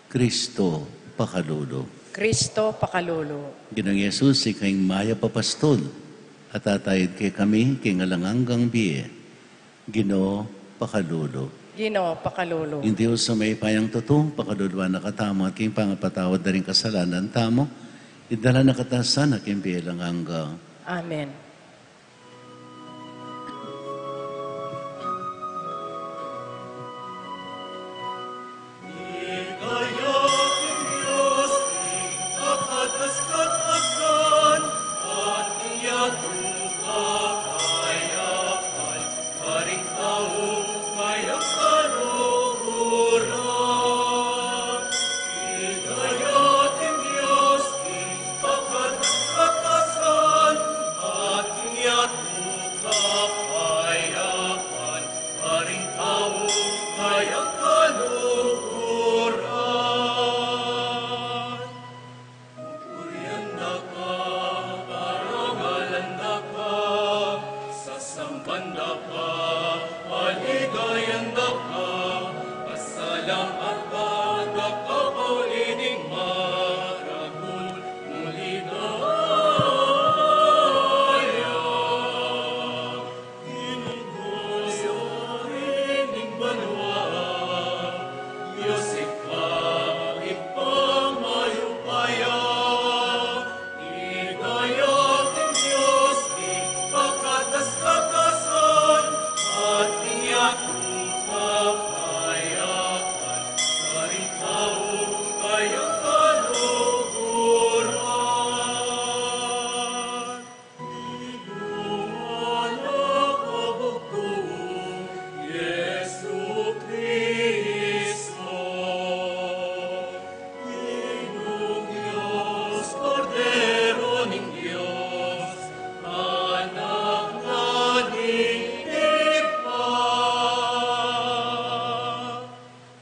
Kristo, pakalulu. Kristo, pakalulu. Ginung Jesus, ika ing mayap a pastul, at atayid kekami king alang anggang bie, Ginu, pakalulu. Ginu, pakalulu. Ing Dios a mayupayang tutu, pakaluluan na katamu at king pangapatawad da ring kasalanan tamu, idala na katamu sana king bie alang angga. Amen. Purian da ka, parangalan da ka, sasamban da ka, paligayan da ka, pasalamatan da ka, pauli ning maragul mung ligaya. Ginung Dios, Hari ning banua, Dios ika, Ibpang mayupaya. Ligaya king Dios, Ibpa katas-katasan, at king atung kapayapan, karing tau kayang kaluguran.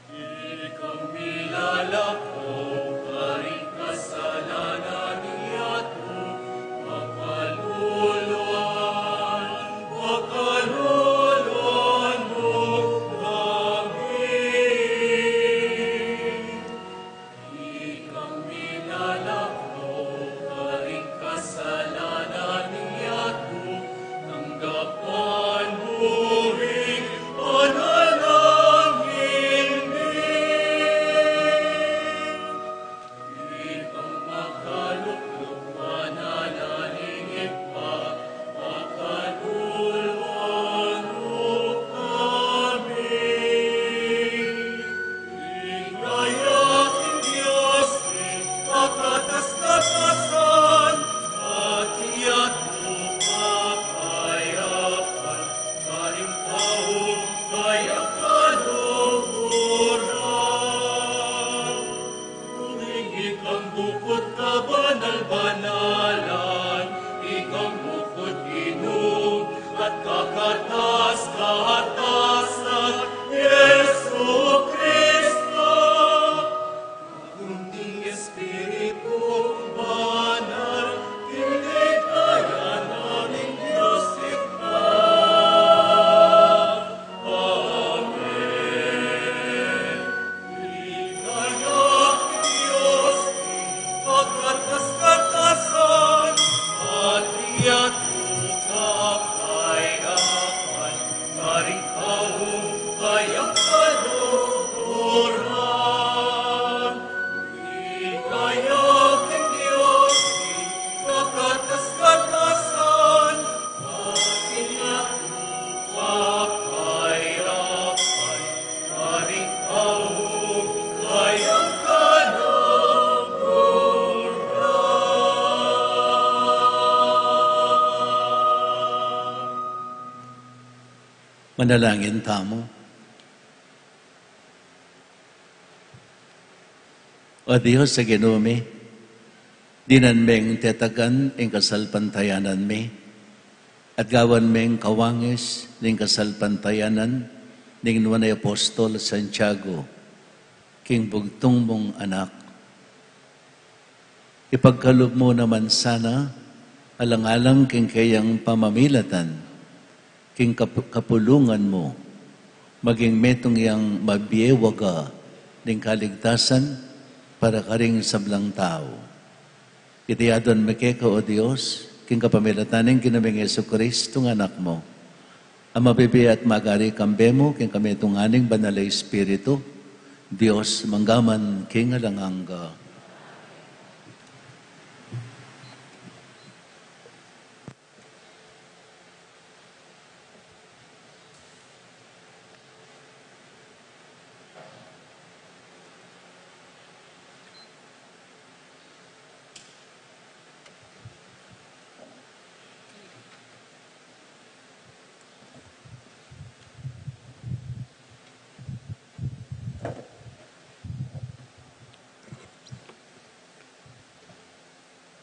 Ikang milalako karing kasalanan ning yatu, pakaluluan, pakaluluan mu kami. Ikang milalako karing kasalanan ning yatu, tanggapan mu ring panalangin mi. Ikang makalukluk panalangin pa, pakaluluan mu kami. Ligaya king Dios, Ibpa katas-katasan, at king atung kapayapan, karing tau kayang kaluguran. Uling ikang bukut kabanal-banalan, ikang bukut Ginu at kakatas-katasan, Jesucristo. Agung ning Espiritu, ba Manalangin tamu. O Dios a Ginu mi, dinan meng tetagan ing kasalpantayanan mi, at gawan meng kawangis ning kasalpantayanan ning nuan a apostol Santiago, king bugtung mung anak. Ipagkalub mu naman sana, alang-alang king keyang pamamilatan, king kap-, kapulungan mu, maging metung yang mabie waga ning kaligtasan para karing sablang tau. Iti adwan mi keka, O Dios, king kapamilatan ning Ginu ming Jesucristo nga Anak mu, a mabibie at magari kambe mu king kamitungan ning Banal a Espiritu, Dios mangga man king alang angga.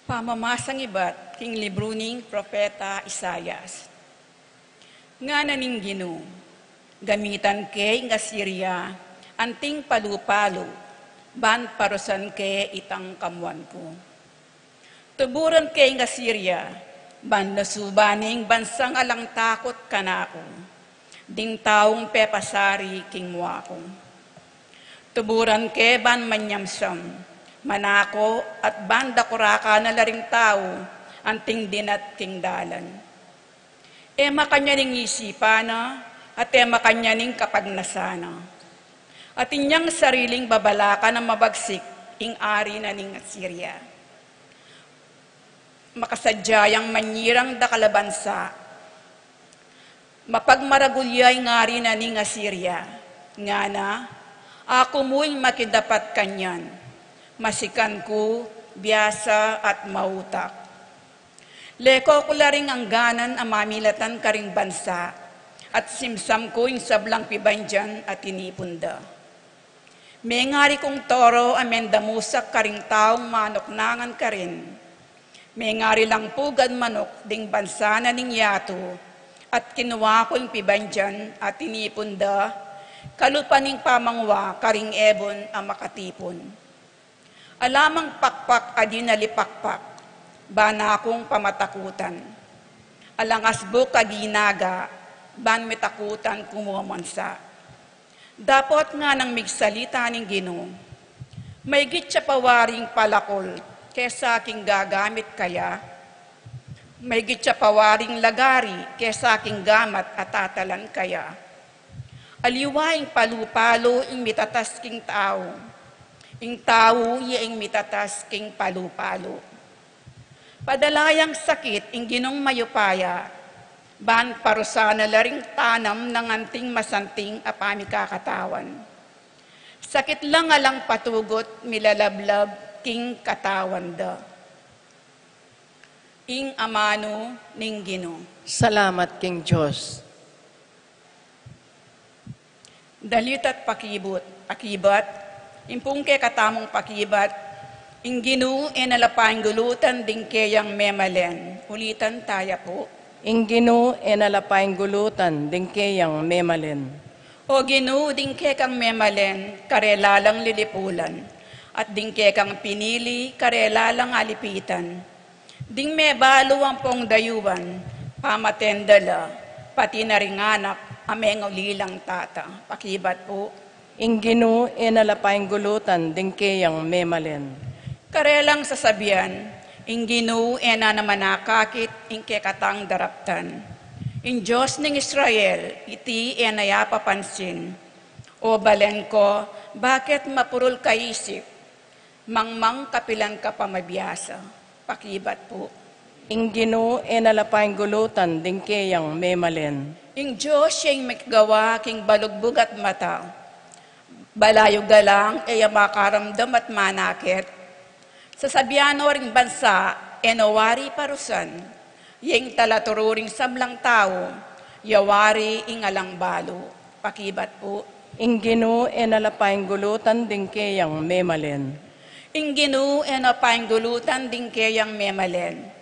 Pamamasang ibat king libru ning Propeta Isaias. Ngana ning Ginu, gamitan ke ing Asiria anting palu-palu, ban parusan ke itang kamuan ku. Tuburan ke ing Asiria, ban lusuban ne ing bansang alang takut kanaku, ding taung pepasari king mua ku. Tuburan ke ban manyamsam, manako, at ban dakurakan na la ring tau anting dinat king dalan. E makanyan ing isipan na, at e makanyan ing kapagnasan na. Atin yang sariling babalakan a mabagsik ing ari na ning Asiria. Makasadya yang manyirang dakal a bansa. Mapagmaragul ya ing ari na ning Asiria. Ngana, aku mu ing makidapat kanyan. Masikan ku, biasa at mautak. Leko ku la ring angganan a mamilatan karing bansa, at simsam ku ing sablang pibandian a tinipun da. Mengari kung toro a mendamusak karing taung manuknangan karin. Mengari lang pugad manuk ding bansa na ning yatu, at kinua ku ing pibandian a tinipun da, kalupa ning pamangua karing ebun a makatipun. Ala mang pakpak a dinalipakpak, ban akung pamatakutan. Alang asbuk a ginaga, ban mitakutan ku mu mansa. Dapot nganang migsalita ning Ginu, maigit ya pa waring palakul kesa king gagamit kaya? Maigit ya pa waring lagari kesa king gamat a tatalan kaya? Aliwa ing palu-palu ing mitatas king tau, ing tau ya ing mitatas king palu-palu. Padala yang sakit ing Ginung mayupaya, ban parusan na la ring tanam nang anting masanting a pamikakatawan. Sakit lang alang patugut milalablab king katawan da. Ing amanu ning Ginu. Salamat king Dios. Dalit at pakibut, pakibat, ing pung kekatamung pakibat, ing Ginu e na la painggulutan ding keyang memalen. Ulitan taya pu. Ing Ginu e na la painggulutan ding keyang memalen. O Ginu, ding kekang memalen, karela lang lilipulan, at ding kekang pinili, karela lang alipitan. Ding mebalu ampong dayuan, pamaten da la, pati na ring anak a mengulilang tata. Pakibat pu. Ing Ginu e na la painggulutan ding keyang memalen. Karelang sasabian, Ing Ginu e na naman akakit ing kekatang daraptan. Ing Dios ning Israel, iti e na ya papansin. O balen ko, bakit mapurul ka isip? Mangmang kapilan ka pa mabiasa. Pakibat pu. Ing Ginu e na la painggulutan ding keyang memalen. Ing Dios ya ing megawa king balugbug at mata. Balayu galang e ya makaramdam at manakit. Sasabian no ring bansa, e no wari parusan. Ya ing talaturu ring sablang tau, ya wari ing alang balu. Pakibat pu. Ing Ginu e na la painggulutan ding keyang memalen. Ing Ginu e na painggulutan ding keyang memalen.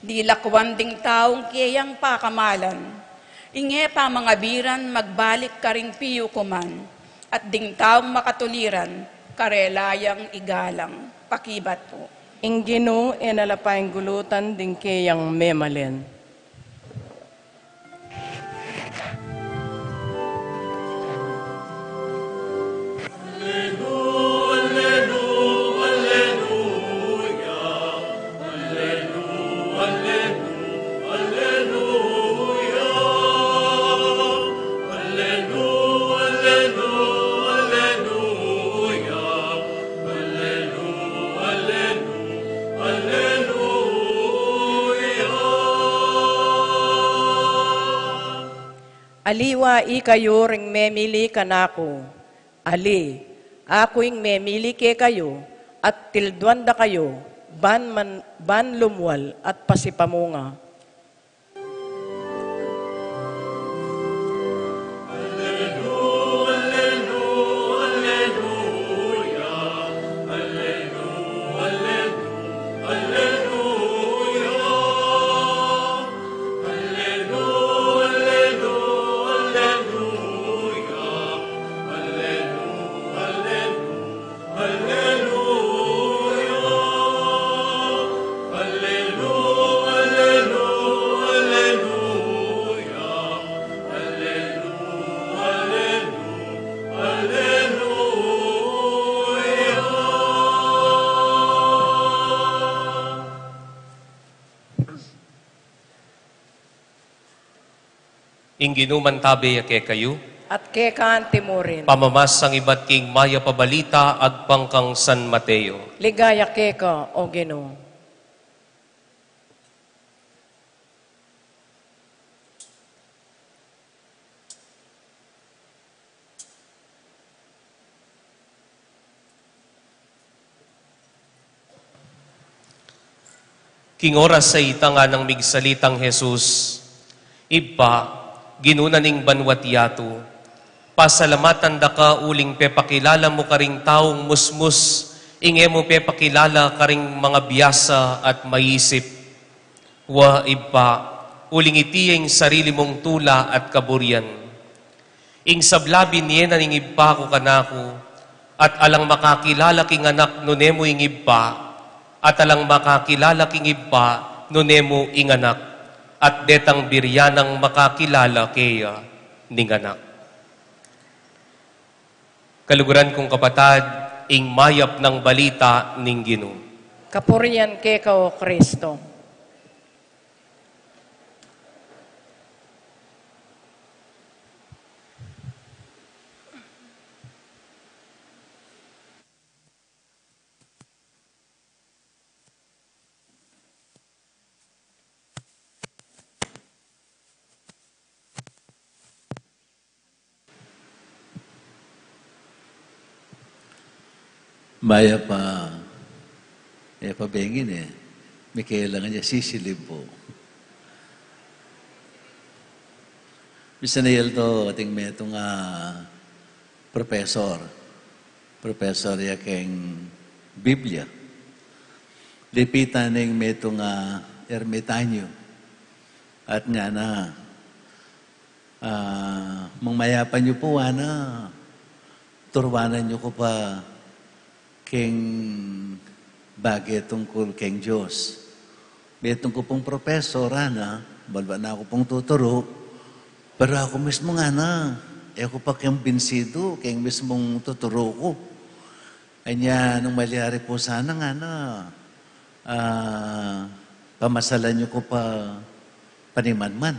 Dilakwan ding taung keyang pakamalan. Ing e pamangabiran magbalik karing piukuman. At ding taung makatuliran, karela yang igalang. Pakibat pu. Ing Ginu e na la painggulutan ding keyang memalen. Aliwa ikayu ring memili kanaku. Ali, aku ing memili kekayu, at tilduan da kayu, ban man, ban lumwal at pasipamunga. Ing Ginu mantabe ya kekayu. At keka antimurin. Pamamasang ibat king mayap a balita agpang kang San Mateo. Ligaya keka, O Ginu. King oras a ita nganang migsalitang Jesus, Ibpa, Ginu na ning banua't yatu, pasalamatan da ka uling pepakilala mu karing taung musmus ing e mu pepakilala karing mangabiasa at maisip. Wa, Ibpa, uling iti ya ing sarili mung tula at kaburian. Ing sabla binie na ning Ibpa ku kanaku, at alang makakilala king Anak nune mu ing Ibpa, at alang makakilala king Ibpa nune mu ing Anak, at detang buri nang makakilala keya ning Anak. Kaluguran kung kapatad, ing mayap nang balita ning Ginu. Kapurian keka, O Kristo. Mayap a, e pa bengin e, mikelangan ya sisilib pu. Misan a yaldo ating metung a profesor, profesor ya keng Biblia. Lipitan ing metung a ermitanyo. At ngana, "Ah, mung mayapan yu pu, ngana, turuanan yu ku pa keng bage tungkul keng Dios. Metung ku pung profesor, ngana, balbal na ku pung tuturu, pero aku mismu, ngana, e ku pa kumbinsidu keng mismung tuturu ku. Anya, nung malyari pu sana, ngana, Ah, pamasalan yu ku pa panimanman.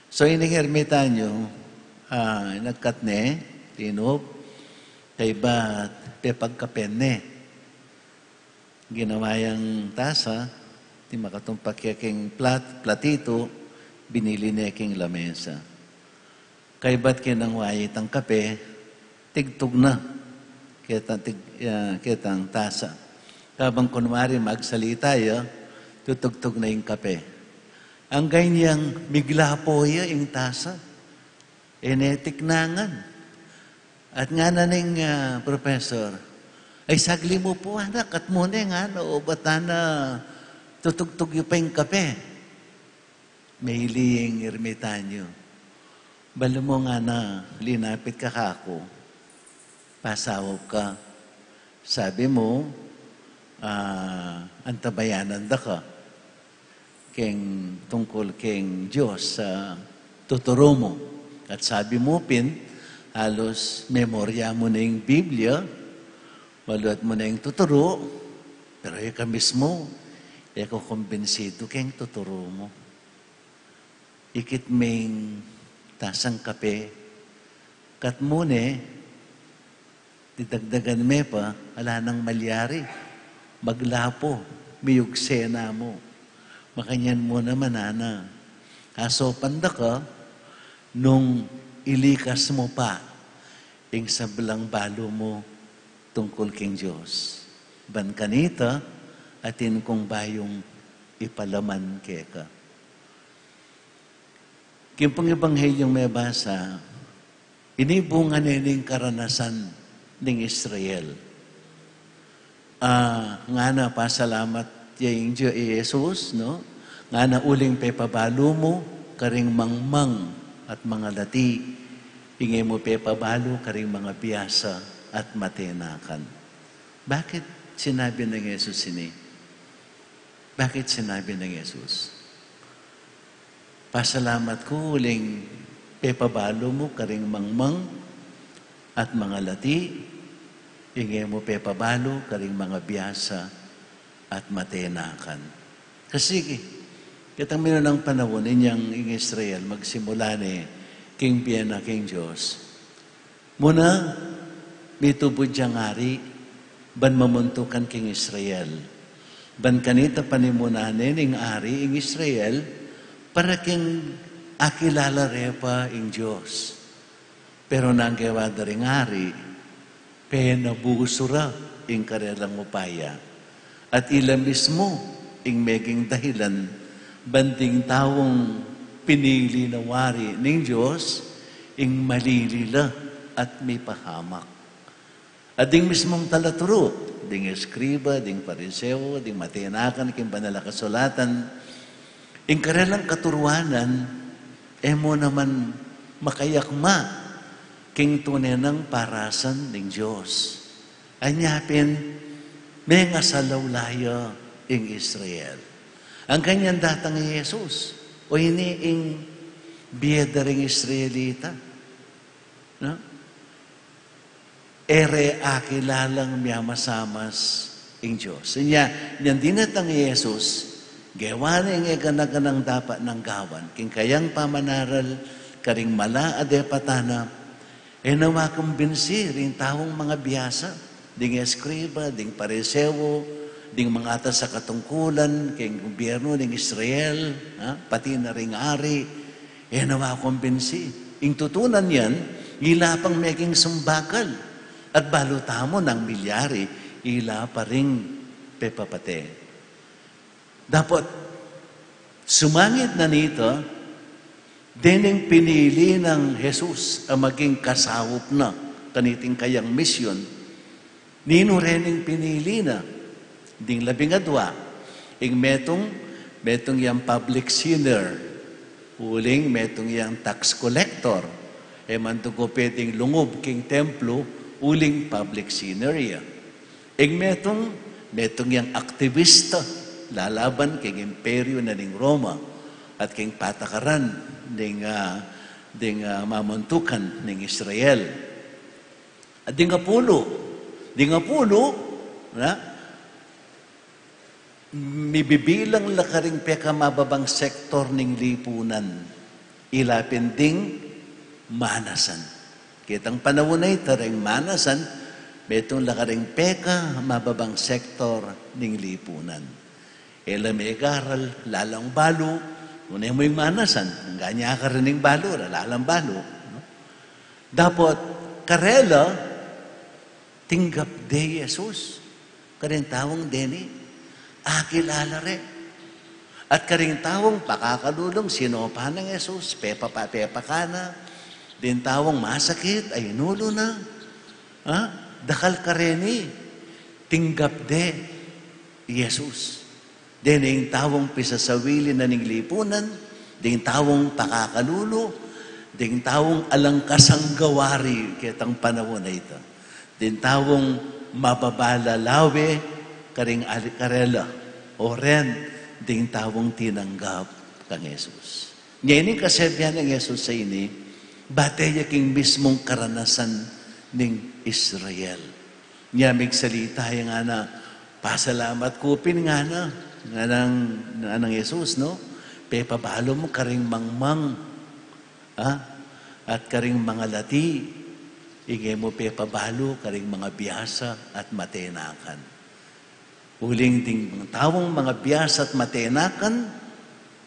So, ining ermitanyu, ah, inagkat ne, tinup, kaybat pepagkapen ne. Ginawa yang tasa, ti makatumpak ya king plat-, platitu, binili ne king lamesa. Kaybat kinang wayi tang kape, tigtug na ketang tig-, ah, ketang tasa. Kabang kunwari magsalita ya, tutugtug na ing kape. Anggang inyang miglapo ya ing tasa, e ne tiknangan. At ngana ning, ah, professor, "Ay, sagli mu pu, anak, at mune ngana, o, bat ana tutugtug yu pa ing kape?" Mili ing ermitanyu. "Balu mu ngana, linapit ka kaku, pasaup ka. Sabi mu, ah, antabayanan da ka king tungkul king Dios sa tuturu mu. At sabi mu pin, halos memorya mu na ing Biblia, maluat mu na ing tuturu, pero ika mismu, e ka kumbinsidu king tuturu mu." Ikit me ing tasang kape, kat mune, didagdagan me pa, ala nang malyari, maglapo, miyugse na mu. Makanyan mu naman, ana. Asopan da ka, nung ilikas mu pa ing sablang balu mu tungkul king Dios. Ban kanita, atin kung bayung ipalaman keka. King pung Ebanghelyung mebasa, ini bunga ne ning karanasan ning Israel. Ah, ngana pasalamat ya ing Dios, i Jesus, no? Ngana uling pepabalu mu karing mangmang at mangalati, ing e mu pepabalu karing mangabiasa at matenakan. Bakit sinabi ng Jesus ini? Bakit sinabi ng Jesus? Pasalamat ku uling pepabalu mu karing mangmang at mangalati, ing e mu pepabalu karing mangabiasa at matenakan. Kasi, ketang minunang panaun, inyang ing Israel, magsimula ne king bie na king Dios. Muna, mitubud yang ari, ban mamuntukan king Israel. Ban kanita panimunan ne ning ari ing Israel, para king akilala re pa ing Dios. Pero nanu ing gewa da ring ari, penabusu ra ing karelang upaya. At ila mismu ing meging dahilan ban ding taung pinili na wari ning Dios, ing malili la at mipahamak. At ding mismung talaturu, ding eskriba, ding Pariseo, ding matenakan king Banal a Kasulatan, ing karelang katuruanan, e mu naman makayakma king tune nang parasan ning Dios. Anya pin, mengasalaw la ya ing Israel. Anggang inyang datang i Jesus, o ini ing bie da ring Israelita, no? E re akilalang miamasamas ing Dios. Inya, inyang dinatang i Jesus, gewa ne ing e gana-ganang dapat nang gawan king kayang pamanaral karing mala a depatan na, e na wa kumbinsi ring taung mangabiasa, ding eskriba, ding Pariseo, ding mangatas a katungkulan king gubyernu ning Israel, ha? Pati na ring ari, e na wa kumbinsi. Ing tutunan yan, ila pang meging sumbakal. At balu tamu nang milyari, ila pa ring pepapate. Dapot, sumangid na nita, dening pinili nang Jesus a maging kasaup na kaniting kayang misyon, ninu re ning pinili na? Ding labing adua, ing metung, metung yang public sinner, uling metung yang tax collector, e man dugo pwedeng lungub king templo, uling public sinner ya. Ing metung, metung yang aktibista, lalaban king imperyu na ning Roma, at king patakaran ning, ah, ding, ah, mamuntukan ning Israel. At ding apulu, ding apulu, na, mibibilang la karing pekamababang sektor ning lipunan. Ila pin ding manasan. Ketang panaun a ita, ring manasan, metung la karing pekamababang sektor ning lipunan. E la megaral, lalang balu, nune mu ing manasan, ngganya karin ing balu, lalang balu, no? Dapot karela, tinggap de i Jesus. Karing taung deni, akilala re. At karing taung pakakalulung, sinopa nang Jesus, pepapa-, pepakana. Ding taung masakit, aynulo na. Ha? Dakal kareni, tinggap de i Jesus. Deng taung pisasawili na ning lipunan, deng taung pakakalulu, deng taung alang kasanggawari ketang panaun a ita, deng taung mababa la lawe karing ali-, karela, o ren deng taung tinanggap kang Jesus. Nya ining kasabian nang Jesus a ini, bate ya king mismung karanasan ning Israel. Nya migsalita ya ngana, pasalamat ku pin ngana, nganang, nganang Jesus, no? Pepabalu mu karing mangmang, ha? At karing mangalati, e mu pepabalu karing mangabiasa at matenakan. Uling ding taung mangabiasa at matenakan,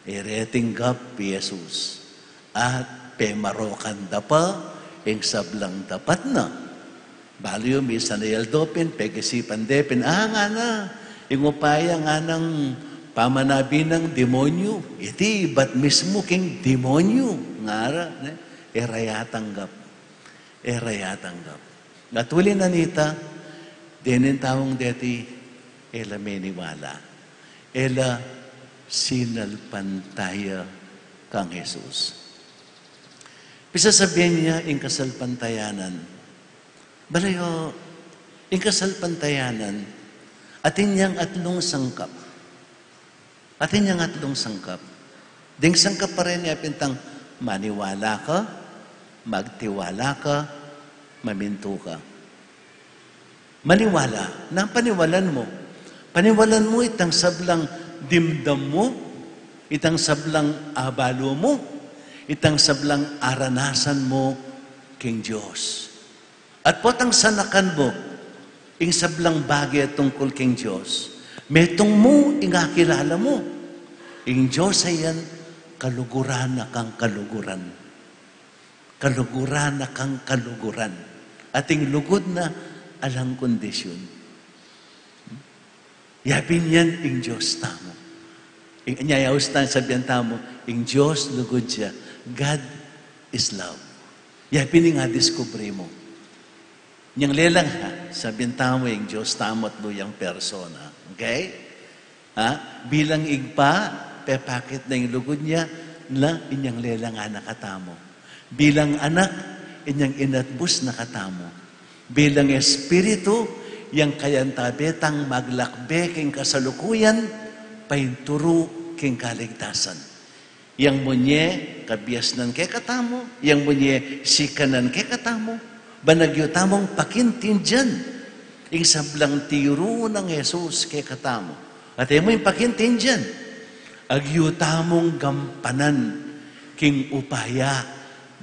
e re tinggap i Jesus. At pemarokan da pa ing sablang dapat na. Balu yu, misan a aldo pin, pegisipan de pin, a, ngana, ing upaya nganang pamanabi nang demonyu, iti ibat mismu king demonyu, ngara, ne? E ra ya tanggap. E ra ya tanggap. At uli na nita, deng taung deti, e la meniwala. E la sinalpantaya kang Jesus. Pisasabian ya ing kasalpantayanan. Balayo, ing kasalpantayanan, atin yang atlung sangkap. Atin yang atlung sangkap. Ding sangkap pa rin ya pin tang maniwala ka, magtiwala ka, mamintu ka. Maniwala, nanu paniwalan mu? Paniwalan mu itang sablang dimdam mu, itang sablang abalu mu, itang sablang aranasan mu king Dios. At potang sanakan mu ing sablang bage tungkul king Dios, metung mu ing akilala mu, ing Dios a yan, kaluguran na kang kaluguran. Kaluguran na kang kaluguran. At ing lugud na alang kondisyun. Ya pin yan ing Dios tamu. Ing, nya yaus tang sabian tamu, ing Dios lugud ya. God is love. Ya pin ing adiskubre mu. Inyang lelang, ha, sabian tamu ing Dios tamu atlu yang persona. Okay? Ha? Bilang Ibpa, pepakit na ing lugud na, na inyang lelang anak katamu. Bilang Anak, inyang inatbus na katamu. Bilang Espiritu, yang kayantabe tang maglakbe king kasalukuyan, painturu king kaligtasan. Yang munye kabiasnan kekatamu, yang munye sikanan kekatamu, ban agyu tamung pakintindian ing sablang tiru nang Jesus kekatamu. At e mu ing pakintindian, agyu tamung gampanan king upaya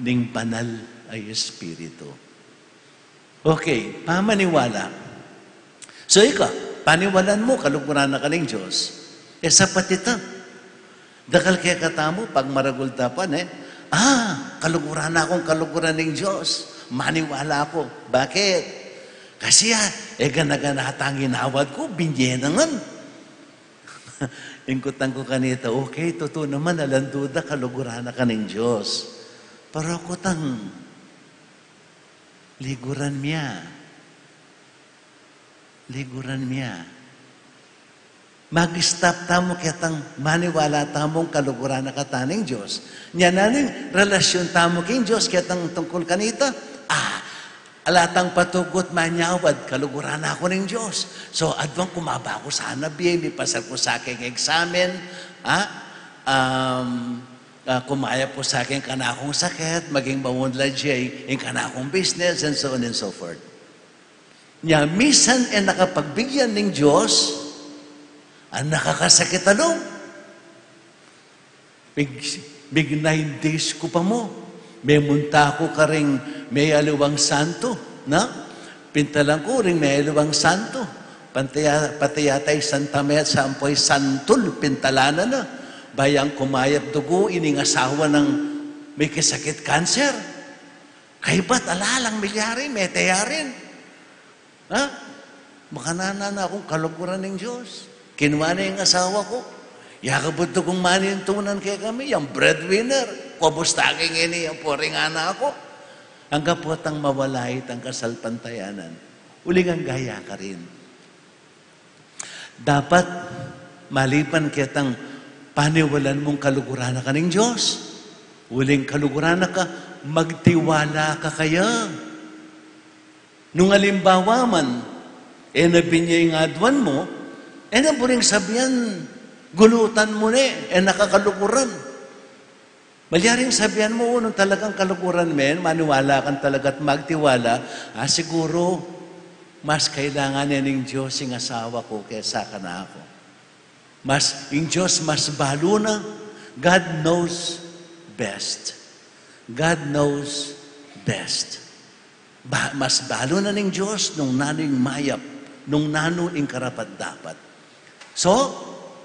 ning Banal a Espiritu. Okay, pamaniwala. So ika, paniwalan mu, kaluguran na ka ning Dios. E, sapat ita. Dakal kekatamu, pag maragul ta pa, ne? Ah, kaluguran na kung kaluguran ning Dios. Maniwala ku. Bakit? Kasi, ah, e gana-gana tang inawad ku, binye na ngan. Ing kutang ku kanita, okay, tutu naman, alang duda, kaluguran na ka ning Dios. Pero kutang, liguran mya. Liguran mya. Mag-stop tamu ketang maniwala tamung kaluguran na kata ning Dios. Nya nanu ing relasyun tamu king Dios ketang tungkul kanita? Ah, ala tang patugut manyawad, kaluguran na ku ning Dios. So, aduang kumaba ku sana bie, mipasal ku sa king eksamen, ah, um, ah, kumayap ku sa king kanakung sakit, maging maunlad ya ing kanakung business, and so on and so forth. Nya, misan e na ka pagbigyan ning Dios, Ang nakakasakit a lub. Mig, mig nine days ku pa mu. Memunta ku karing meyaliwang santo, na? Pintalan ku ring meyaliwang santo. Pati ya-, pati yata i Santa Mesa, ampo i santul, pintalan na na. Bayu yang kumayap dugu, ining asawa nang mikasakit kanser. Kaybat, ala lang milyari, mete ya rin. Ha? Makananu na kung kaluguran ning Dios. Kinua na ing asawa ku. Yakabut kung manintunan kekami, yang breadwinner. Kuabusta ke ngeni yang poring anak ku. Angga potang mawala itang kasalpantayanan. Uling angga ya karin. Dapat, maliban ketang paniwalan mung kaluguran na ka ning Dios, uling kaluguran na ka, magtiwala ka kaya. Nung alimbawa man, e na binye ing aduan mu, e na buring sabian, gulutan mu ne, e na ka kaluguran. Malyaring sabian mu, nung talagang kaluguran me, maniwala kang talaga at magtiwala, ah, siguro, mas kailangan ne ning Dios ing asawa ku kesa kanaku. Mas, ing Dios mas balu na, God knows best. God knows best. Ba-, mas balu na ning Dios nung nanu ing mayap, nung nanu ing karapat-dapat. So,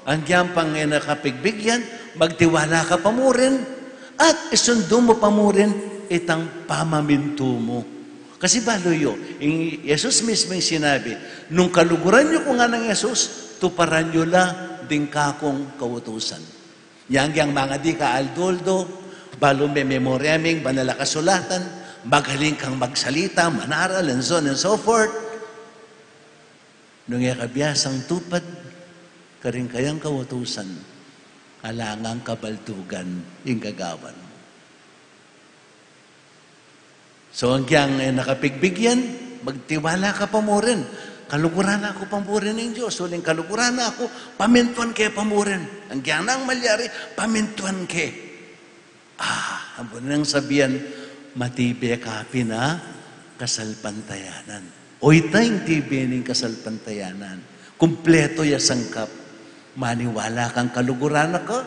agyang pang e na ka pigbigyan, magtiwala ka pa mu rin, at isundu mu pa mu rin itang pamamintu mu. Kasi balu yu, ing Jesus mismu ing sinabi, "Nung kaluguran yu ku," ngana nang Jesus, "tuparan yu la ding kakung kautusan." Yang, yang mangadi ka aldo-aldo, balu me-memorya me ing banal a kasulatan, magaling kang magsalita, manaral, and so on and so forth. Nung e ka biasang tupad karing kayang kautusan, alangang kabaldugan ing gagawan mu. So, agyang e na ka pigbigyan, magtiwala ka pa mu rin. Kaluguran na ku pa mu rin ning Dios. Uling kaluguran na ku, pamintuan ke pa mu rin. Agyang nang malyari, pamintuan ke. Ah, ampon nang sabian, matibe ka pin a kasalpantayanan. O, ita ing tibe ning kasalpantayanan. Kumpleto ya sangkap. Maniwala kang kaluguran na ka,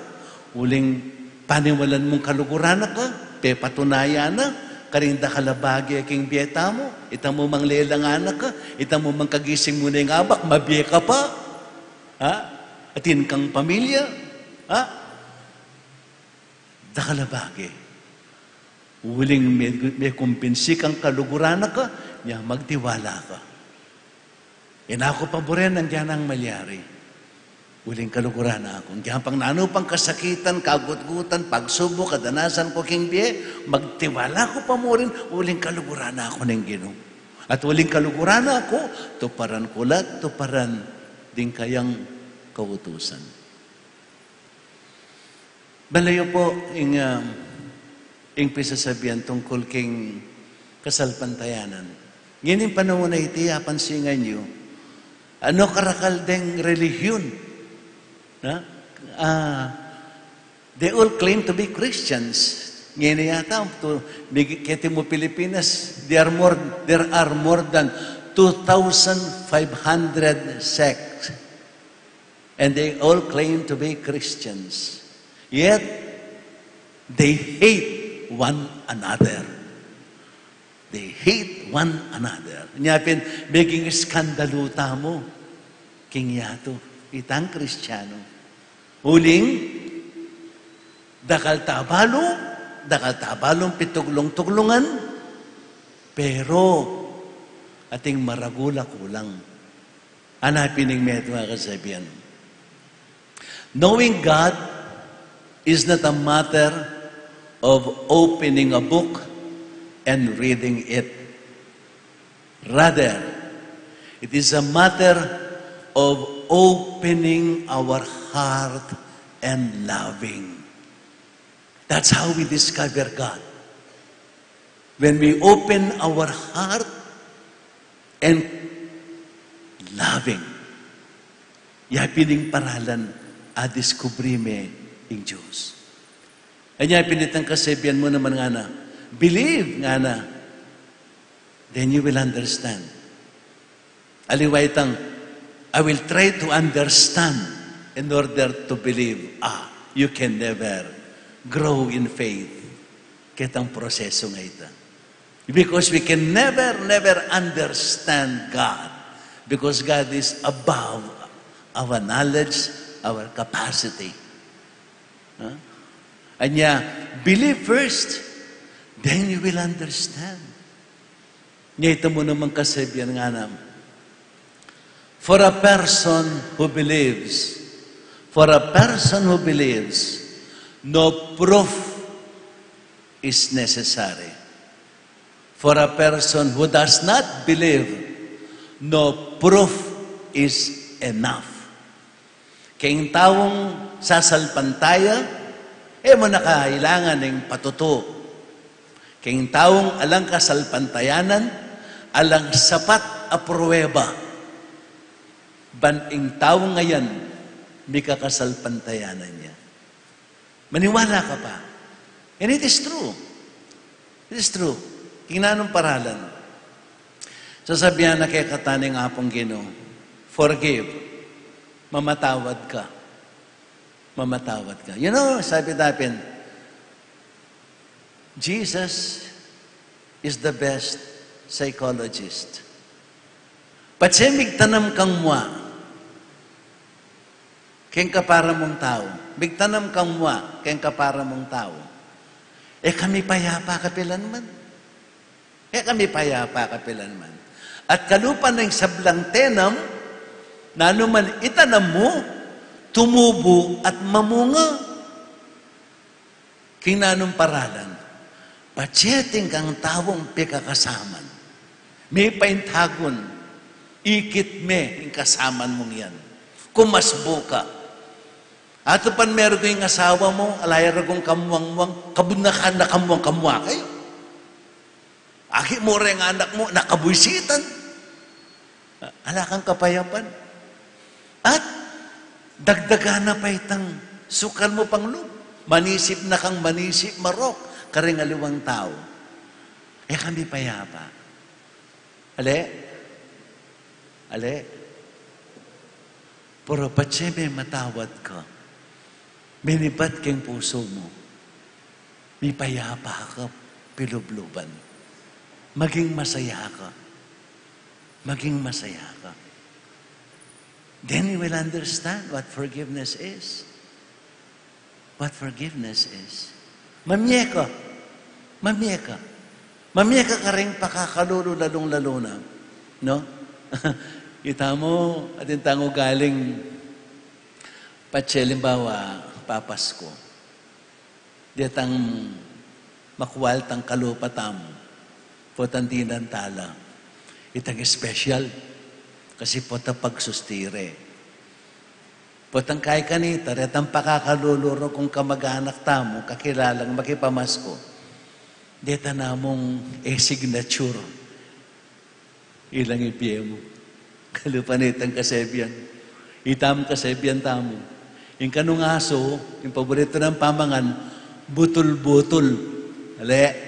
uling paniwalan mung kaluguran na ka, pepatunayan na, karing dakal a bage king bie tamu, ita mu mang lelangan na ka, ita mu mang kagising mu na ing abak, mabie ka pa, ha? Atin kang pamilya, ha? Dakal a bage. Uling me, mekumbinsi kang kaluguran na ka, nya magtiwala ka. E na ku pa mu rin agyang nang malyari. Uling kaluguran na ku. Agyang pang nanu pang kasakitan, kagutgutan, pagsubuk, kadanasan ku king bie, magtiwala ku pa mu rin, uling kaluguran na ku ning Ginu. At uling kaluguran na ku, tuparan ku la, tuparan ding kayang kautusan. Balayu pu ing, ah, ing pisasabian tungkul king kasalpantayanan. Ngening panaun a iti, apansinan yu, anu karakal deng relihiyon, na? Ah, they all claim to be Christians. Ngeni yata, tu, keti mu Pilipinas, there are more, there are more than two thousand five hundred sects. And they all claim to be Christians. Yet, they hate one another. They hate one another. Nya pin, meging iskandalu tamu king yatu, itang Kristiyanu. Uling, dakal ta balu, dakal ta balung pituglung-tuglungan, pero ating maragul a kulang. Ana pin ing metung a kasabian. Knowing God is not a matter of opening a book and reading it. Rather, it is a matter of opening our heart and loving. That's how we discover God. When we open our heart and loving, ya pin ing paralan a diskubri me ing Dios. Anya pin itang kasabian mu naman ngana, "Believe," ngana, "then you will understand." Aliwa itang, "I will try to understand." In order to believe, ah, you can never grow in faith. Ketang proseso nga ita. Because we can never, never understand God. Because God is above our knowledge, our capacity. Huh? Anya, believe first, then you will understand. Nya ita mu namang kasabian ngana, for a person who believes, for a person who believes, no proof is necessary. For a person who does not believe, no proof is enough. Keng taung sasalpantaya, e mu na kailangan ning patutu. Keng taung alang kasalpantayanan, alang sapat a prueba. Ban ing taung ayan, mika kasalpantayanan ya. Maniwala ka pa. And it is true. It is true. King nanung paralan. Sasabian na kekatamu ning Apung Ginu, forgive. Mamatawad ka. Mamatawad ka. You know, sabi tapin, Jesus is the best psychologist. Patse migtanam kang mua keng kapara mung tau. Migtanam kang mua keng kapara mung tau. E ka mipayapa kapilanman. E ka mipayapa kapilanman. At kalupa ning sablang tenam, nanu man itanam mu, tumubu at mamunga. King nanung paralan, patse atin kang taung pikakasaman, mepaintagun, ikit me ing kasaman mung yan. Kumasbu ka. Atupan me rugu ing asawa mu, ala ya rugung kamuang-muang, kabud na ka na kamuang-kamuang kay. Aki mu reng anak mu, nakabuisitan. Ala kang kapayapan. At dagdagan na pa itang sukal mu pang lub. Manisip na kang manisip, marok, karing aliwang tau. E ka mipayapa. Ale? Ale? Pero patse me matawad ka, minibat keng pusu mu, mipayapa ka, pilubluban. Maging masaya ka. Maging masaya ka. Then you will understand what forgiveness is. What forgiveness is. Mamie ka. Mamie ka. Mamie ka karing pakakalulu, lalung-lalu na. No? Ita mu, atin tang ugaling, patse alimbawa, papasku. Detang makwal tang kalupa tamu. Potang dinan tala. Itang special. Kasi pota pagsustire. Potang kay kanita, retang pakakalulu rugkung kamag-anak tamu, kakilalang makipamasku. Deta namung e-signature. Ilang ibie mu. Kalupa nitang kasebian. Itam kasebian tamu. Ing kanung asu, ing paborito nang pamangan, butul-butul. Ale.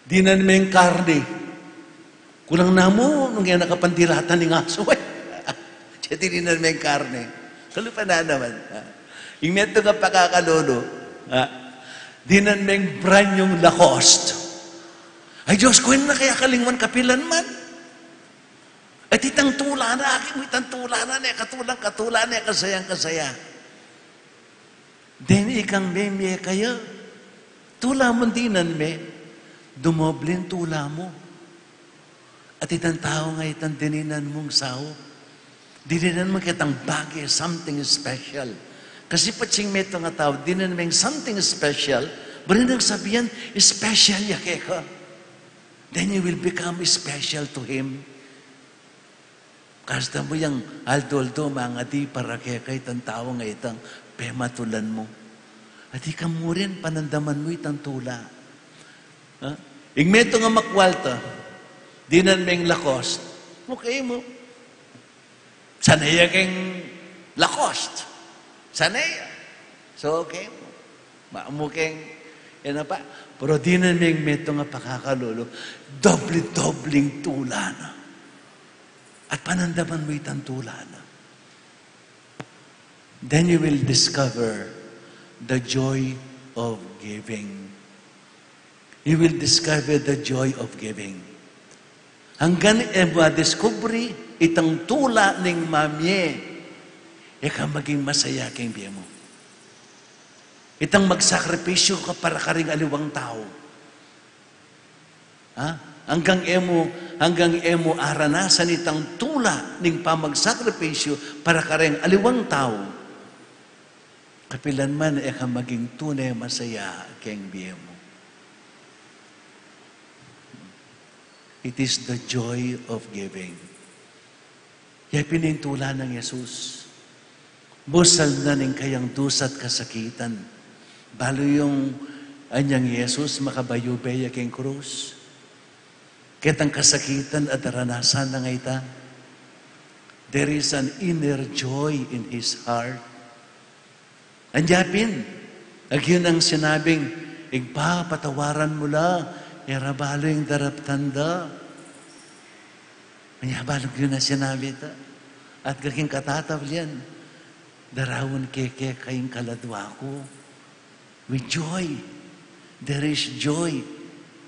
Dinan meng karne. Kulang namu, nung yan nakapandilatan ning asu, e. Dinan meng karne. Kalupa na naman. Ha? Ing metung a pakakalulu. Ha? Dinan meng brand yung Lacoste. Ay, Diyos ku, e na kaya kalingwan kapilanman. At itang tula na, aki mu itang tula na, ne, katulang katula, ne, kasayang kasaya. Deni ikang memie kaya. Tula mung dinan me, dumoble ing tula mu. At itang tau nga itang dininan mung sau, dininan mu ketang bage, something special. Kasi patsing metung a tau, dinan meng something special, buri nang sabian, special ya keka. Then you will become special to him. Kasta mu yang aldo-aldo mangadi para keka itang tau nga itang pematulan mu. At ika mu rin, panandaman mu itang tula. Ha? Ing metung a makwalta, dinan meng Lacoste. Okay mu. Sanay ya keng Lacoste. Sanay ya. So, okay mu. Mamu keng, yan na pa. Pero dinan meng metung a pakakalulu, doble-dobleng tula na. At panandaman mu itang tula na. Then you will discover the joy of giving. You will discover the joy of giving. Anggang e mu a-discover itang tula ning mamie, e ka maging masaya keng bie mu. Itang magsakripisyu ka para karing aliwang tau. Ha? Anggang e mu, anggang e mu aranasan itang tula ning pamagsakripisyu para kareng aliwang tau, kapilan man e ka maging tune masaya keng bie mu. It is the joy of giving. Ya pin ing tula nang Jesus. Busal na ning kayang dusa't kasakitan. Balu yung anyang Jesus makabayubay ya keng krus. Ketang kasakitan a daranasan nang ita, there is an inner joy in his heart. Anya pin, agyu nang sinabing, "Ibpa, patawaran mu la, e ra balu ing daraptan da." Anya balu agyu nang sinabi ta. At kaking katatawlian, "Daraun ke keka ing kaladwa ku." With joy. There is joy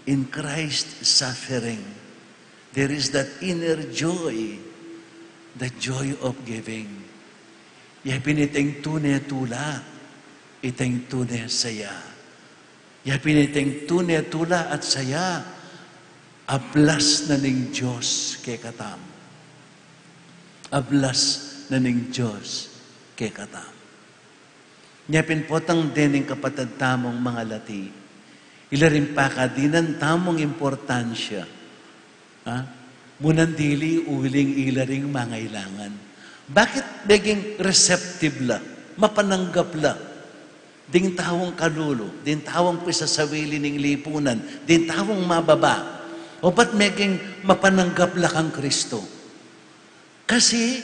in Christ's suffering. There is that inner joy, the joy of giving. Ya pin itang tune tula, itang tune saya. Ya pin itang tune tula at saya, ablas na ning Dios kekatamu. Ablas na ning Dios kekatamu. Nya pin potang dening kapatad tamung mangalati, ila ring pakadinan tamung importansya. Ha? Munan dili uling ila ring mangailangan. Bakit meging receptive la, mapananggap la, ding taung kalulu, ding taung pisasawili ning lipunan, ding taung mababa? O ba't meging mapananggap la kang Kristo? Kasi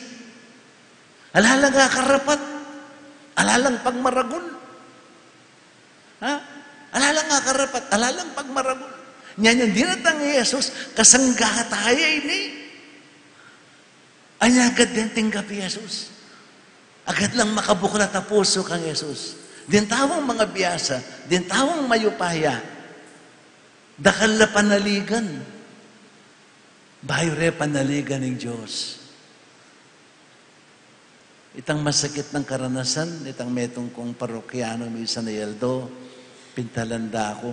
ala lang akarapat, ala lang pagmaragul. Ha? Ala lang akarapat, ala lang pagmaragul. Nya, nya dinatang i Jesus, kasangga taya ini. Anya agad deng tinggap i Jesus. Agad lang makabuklat a pusu kang Jesus. Ding taung mangabiasa, ding taung mayupaya, dakal la panaligan. Bayu re panaligan ning Dios. Itang masakit nang karanasan, itang metung kung parokyano misan a aldo, pintalan da ku.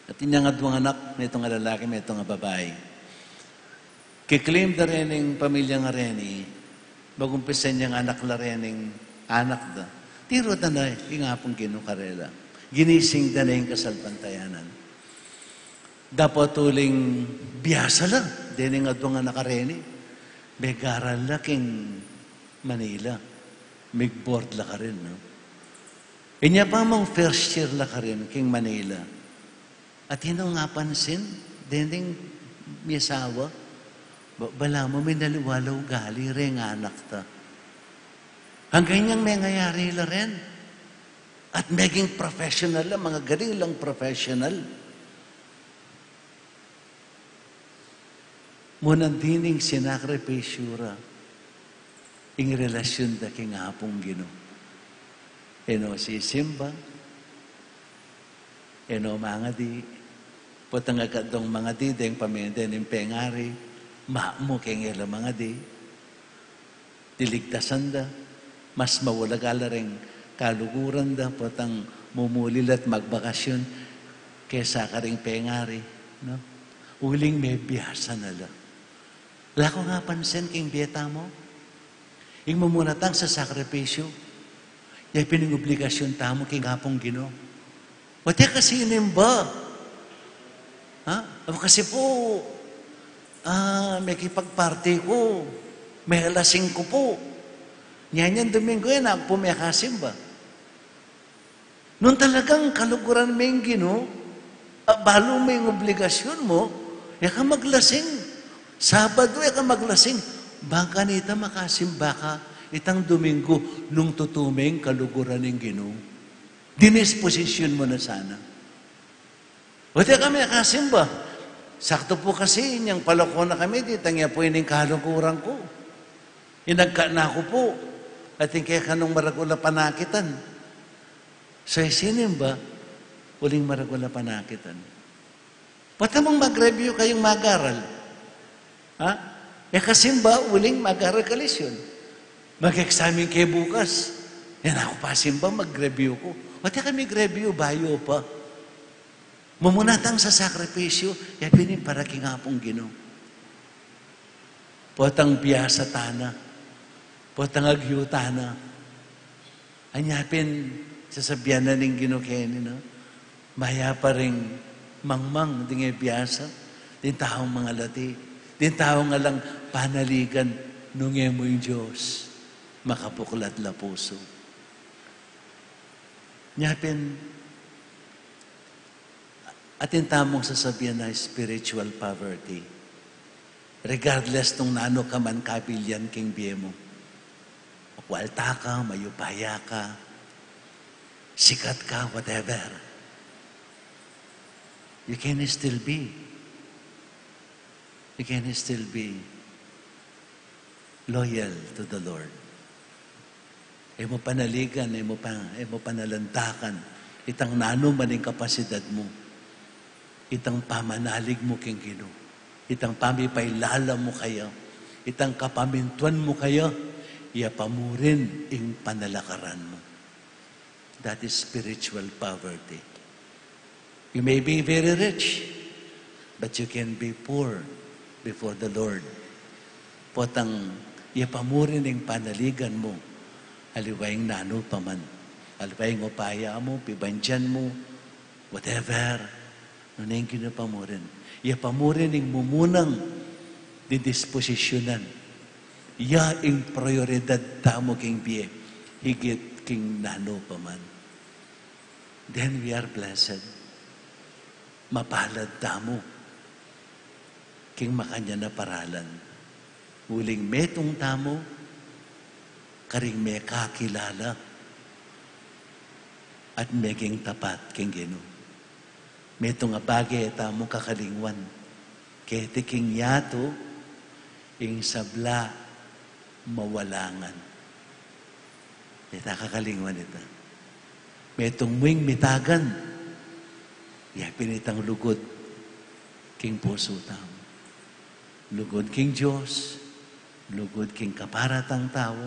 At inyang adwang anak, metung a lalaki, metung a babai. Ki-claim da reng pamilya ngeni, mag-umpisa inyang anak la reng anak da. Tiru da na ing Apung Ginu karela. Ginising da na ing kasalpantayanan. Dapot uling biasa la, dening adwang anak a reni, megaral la king Manila, mig-board la karin, no? Inya pamung first year la karin king Manila. Atin nong apansin, dening miasawa, ba-, balamu minaliwa la ugali reng anak ta. Anggang inyang mengayari la ren. At meging professional la, mangagaling lang professional. Munan dining sinakripisyu ra ing relasyun da king Apung Ginu. E no sisimba, e no mangadi, potang agad dong mangadi, deng pamende ning pengari, mamu keng e la mangadi. Liligtasan da, mas maulaga la reng kaluguran da, potang mumuli la't magbakasyun, kesa karing pengari, no? Uling mebiasa na la. Ala kong apansin king bie tamu, ing mumuna tang sasakripisyu, ya pin ing obligasyun tamu king Apung Ginu. Wate ka sinimba. Ha? O kasi pu, ah, mekipagparti ku, melasing ku pu. Nya, inyang Domingo e na ku pu mekasimba. Nung talagang kaluguran me ing Ginu, a, balu me ing obligasyun mu, e ka maglasing. Sabadu, e ka maglasing. Bang kanita makasimba ka itang Domingo nung tutu me ing kaluguran ning Ginu. Dinisposisyun mu na sana. Wate ka mekasimba. Saktu pu kasi, inyang palako na kami, ditang ya pu ining kaluguran ku. Inagka na ku pu. Atin kaya kanung maragul a panakitan. So, e sinimba, uling maragul a panakitan. Pwede mung mag-review kayung mag-aral. Ha? E ka simba, uling mag-aral ka lesyon. Mag-examine ke bukas. E na ku pa simba, mag-review ku. Pwede kami mag-review, bayu pa. Mumuna tang sa sakripisyu, ya pin ing para king Apung Ginu. Potang biasa tana, potang agyu tana. Anya pin sasabian na ning Ginu keni, no? Mayap pa ring mangmang ding e biasa, ding taung mangalati, ding taung alang panaligan, nung e mu ing Dios, makabuklat la pusu. Nya pin, atin tamung sasabian na spiritual poverty. Regardless nung nanu ka man kabilyan king bie mu. Makwalta ka, mayupaya ka, sikat ka, whatever. You can still be. You can still be loyal to the Lord. E mu panaligan, e mu pa-, e mu panalantakan itang nanu man ing kapasidad mu, itang pamanalig mu king Ginu, itang pamipailala mu kaya, itang kapamintuan mu kaya, ya pa mu rin ing panalakaran mu. That is spiritual poverty. You may be very rich, but you can be poor before the Lord. Potang ya pa mu rin ing panaligan mu, aliwa ing nanu pa man, aliwa ing upaya mu, pibandian mu, whatever, nune ing Ginu pa mu rin. Ya pa mu rin ing mumunang didisposisyunan. Ya ing prioridad tamu king bie, higit king nanu pa man. Then we are blessed. Mapalad tamu king makanyan a paralan. Uling metung tamu karing mekakilala at meging tapat king Ginu. Metung a bage e tamu kakalingwan. Keti king yatu, ing sabla mawalangan. E ta kakalingwan ita. Metung mu ing mitagan, ya pin itang lugud king pusu tamu. Lugud king Dios, lugud king kapara tang tau,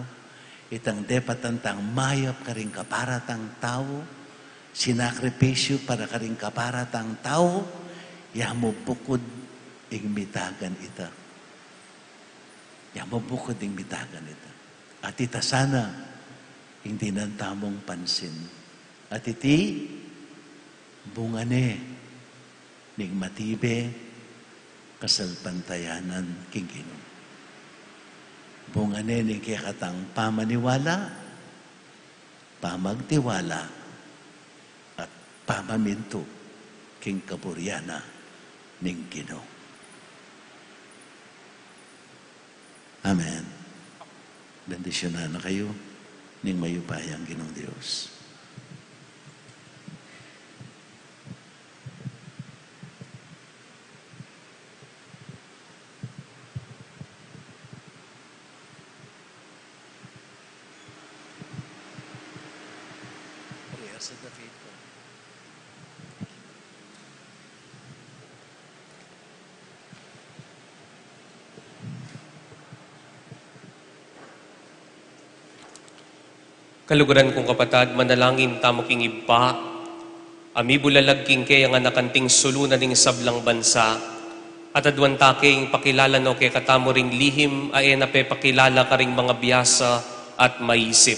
itang depatan tang mayap karing kapara tang tau, sinakripisyu para karing kapara tang tau, ya mu bukud ing mitagan ita. Ya mu bukud ing mitagan ita. At ita sana ing dinan tamung pansin. At iti bunga ne ning matibe kasalpantayanan king Ginu. Bunga ne ning kekatang pamaniwala, pamagtiwala, at pamamintu king kaburian na ning Ginu. Amen. Bendisyunan na kayu ning mayupayang Ginung Dios. Prayers of the faithful. Kaluguran kung kapatad, manalangin tamu king Ibpa a mibulalag king keyang anak anting sulu na ning sablang bansa, at aduan ta keng pakilala no kekatamu ring lihim a e na pepakilala karing mangabiasa at maisip.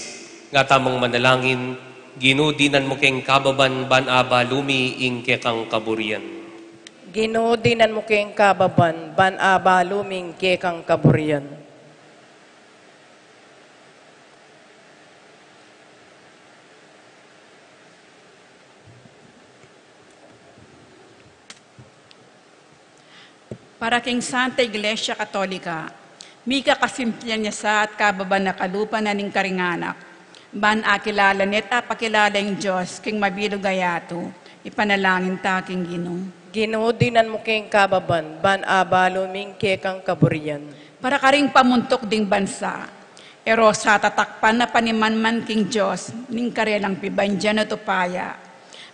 Nga tamung manalangin, Ginu, dinan mu keng kababan ban abalu mi ing kekang kaburian. Ginu, dinan mu keng kababan ban abalu mi ing kekang kaburian. Para king Santa Iglesia Katolika, mika kasimplian ya sa at kababan na kalupa na ning karing anak, ban akilala ne at apakilala ing Dios king mabilug a yatu, ipanalangin ta king Ginu. Ginu, dinan mu keng kababan ban abalu mi ing kekang kaburian. Para karing pamuntuk ding bansa, E ro sa tatakpan a panimanman king Dios ning karelang pibandian a upaya.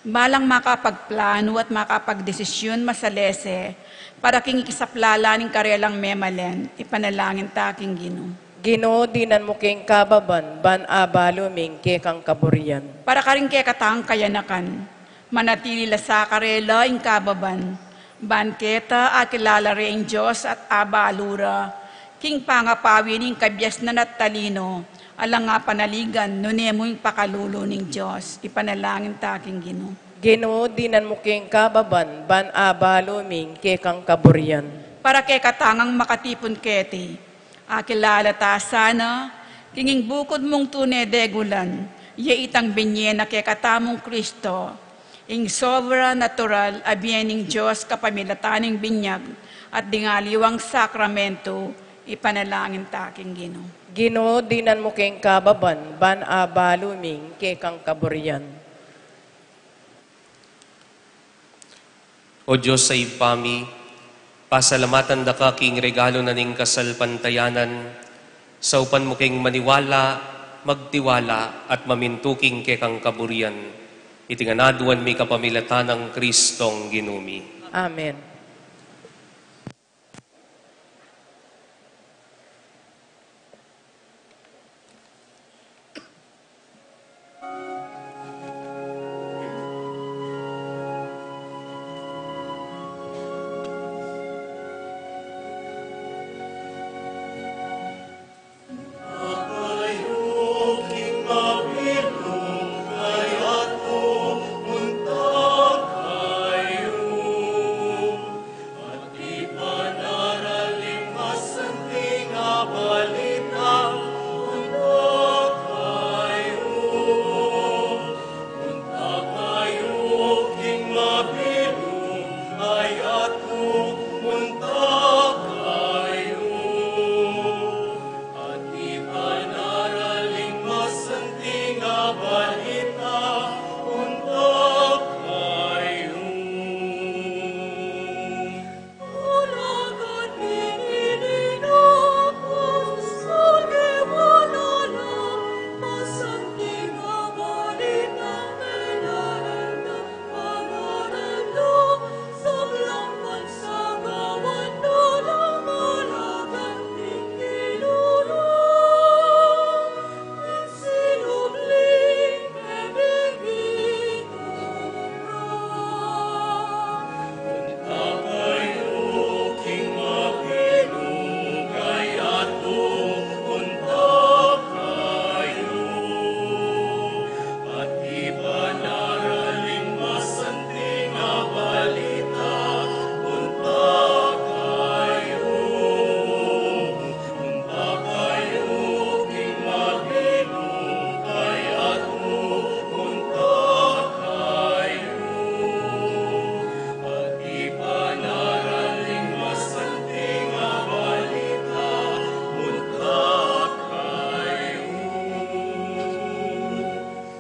Balang makapagplanu at makapagdesisyun masalese para king ikisaplala ning karelang memalen, ipanalangin ta king Ginu. Ginu, dinan mu keng kababan, ban abalu mi ing kekang kaburian. Para karing kekatang kayanakan, manatili la sa karela ing kababan, ban keta akilala re ing Dios at abalu ra king pangapawi ning kabiasnan at talino, alang apanaligan nune mu ing pakalulu ning Dios, ipanalangin ta king Ginu. Ginu, dinan mu keng kababan, ban abalu mi ing kekang kaburian. Para kekatang makatipun keti, akilala ta sana king ing bukud mung tune degulan, ya itang binye na kekatamung Kristo, ing sobrenatural a bie ning Dios kapamilatan ning binyag at ding aliwang sakramentu, ipanalangin ta king Ginu. Ginu, dinan mu keng kababan, ban abalu mi ing kekang kaburian. O Dios a Ibpa mi, pasalamatan da ka king regalu na ning kasalpantayanan, saupan mu keng maniwala, magtiwala, at mamintu king kekang kaburian. Iti ngan aduan mi kapamilatan nang Kristong Ginu mi. Amen.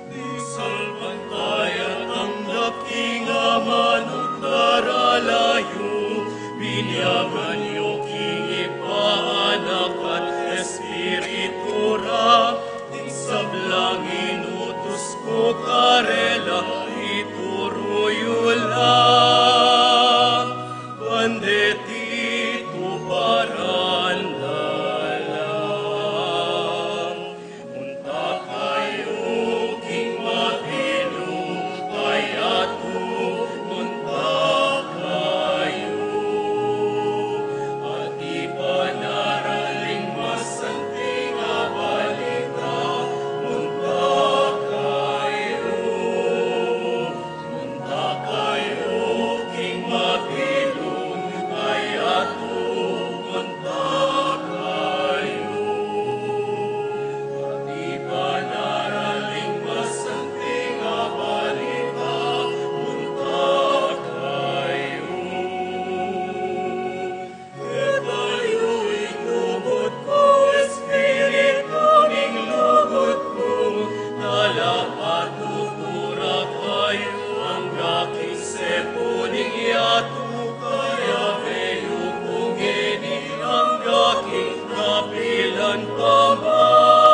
Misan pantaya tanggap king Ama nang daralayu, binyagan yu king Ibpa, Anak, at Espiritu ra, ing sablang inutus ku karela, ituru yu la, ban deti tuparan da la. Munta kayu king mabilug a yatu, munta kayu. At ipanaral ing masanting a balita, munta kayu. Munta kayu king mabilug a yatu, munta kayu. At ipanaral ing masanting a balita, munta kayu. Keta yu ing lugud ku, Espiritu ning lugud ku, talapatutu ra kayu angga king sepu ning yatu, kayabe yu ku ngeni angga king kapilan pa man.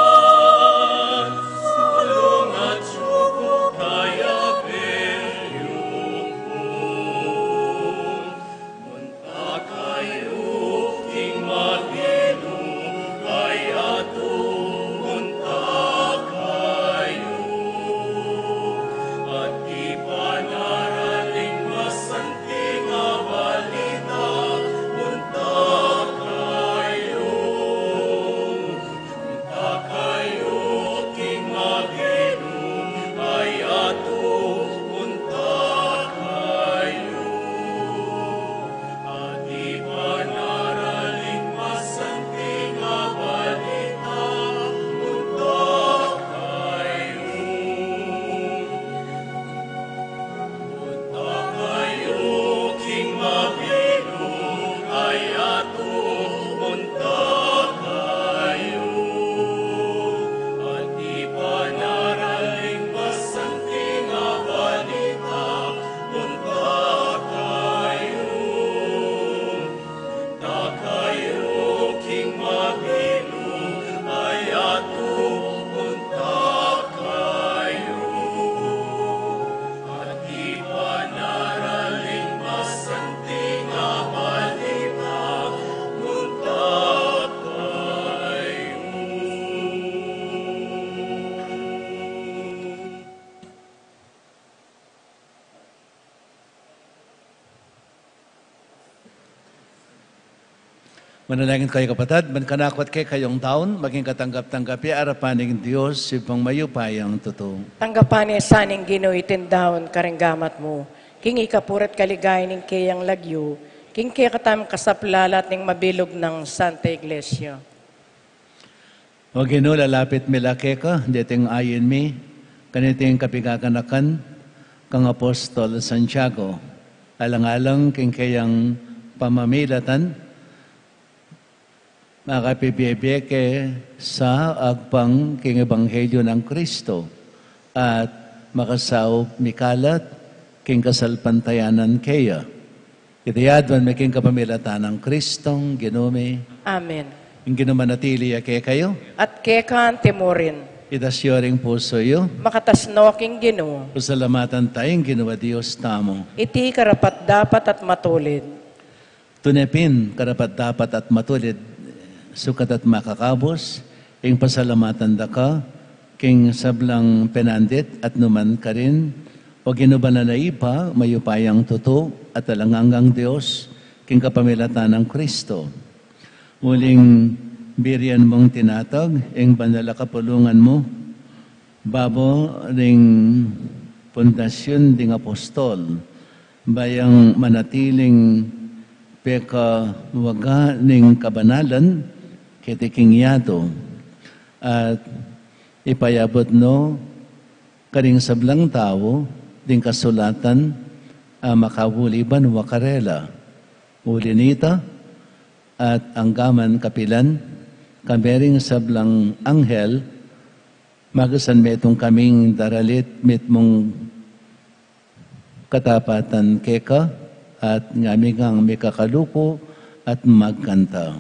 Manalangin kayu, kapatad, ban kanaku at kekayung daun maging katanggap-tanggap ya arapan ning Dios, Ibpang mayupayang tutu. Tanggapan ne sa ning Ginu iting daun karing gamat mu, king ikapuri at kaligayan ning keyang lagyu, king kekatamung kasaplalan at ning mabilug nang Santa Iglesia. O Ginu, lalapit mi la keka, deting ain mi kaniting kapigaganakan kang Apostol Santiago, alang-alang king keyang pamamilatan, makapibie-bie ke sa agpang king ebanghelyo nang Kristo, at makasaup mikalat king kasalpantayanan keya. Iti aduan mi king kapamilatan nang Kristong Ginu mi. Amen. Ing Ginu manatili ya kekayu. At keka mu rin. Itas yu ring pusu yu. Makatas no king Ginu. Pasalamatan taya ing Ginu a Dios tamu. Iti karapat-dapat at matulid. Tune pin, karapat-dapat at matulid, sukat at makakabus, ing pasalamatan da ka king sablang penandit at numan karin, O Ginu, banal a Ibpa, mayupayang tutu at alang anggang Dios, king kapamilatan nang Kristo. Uling birian mung tinatag ing banal a kapulungan mu, babo ring pundasyun ding apostol, ban yang manatiling pekawaga ning kabanalan keti king yatu, at ipayabut no karing sablang tau ding kasulatan a makauli banua karela. Uli nita, at anggaman kapilan, kami ring sablang anghel, magasan metung kaming daralit mitmung katapatan keka, at ngami ngang mikakaluku at magkanta.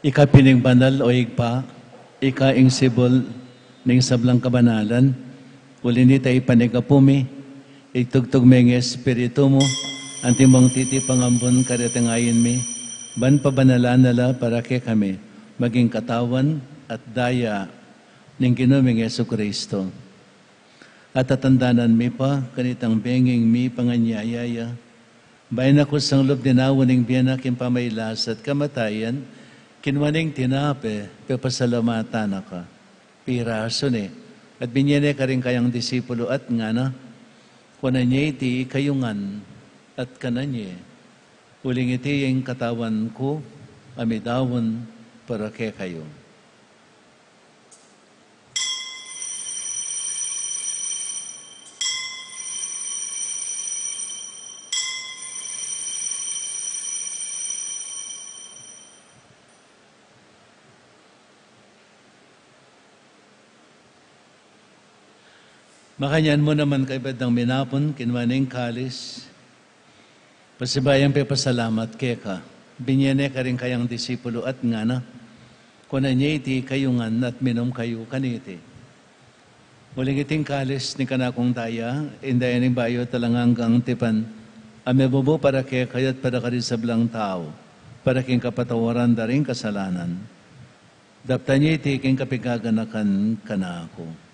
Ika pin ing banal, o Ibpa, ika ing sibul ning sablang kabanalan. Uli nita, ipanyawad mi, itubud me ing Espiritu mu antimong titipa ngan bun kareteng ain mi, ban pabanalan na la para kekami maging katawan at daya ning Ginu ming Jesucristo. At tatandanan mi pa kanitang benging mipanganyaya ya, bayu na kusang lub dinaun ing bie na king pamagkasakit at kamatayan, kinua ne ing tinape, pepasalamatan na ka, pirasu ne, at binye ne karing kayang disipulu at ngana: Kuanan ye iti kayu ngan at kanan ye, uling iti ing katawan ku a midaun para kekayu. Makanyan mu naman kaybat dang minapun, kinua ne ing kalis, pasibayu yang pepasalamat keka, binye ne karing kayang disipulu at ngana: Kunan ye iti kayu ngan at minum kayu kaniti. Uling iti ing kalis ning kanakung daya, ing daya ning bayu at alang anggang tipan, a mibubu para kekayu at para karing sablang tau, para king kapatawaran da ring kasalanan. Daptan ye iti king kapigaganakan kanaku.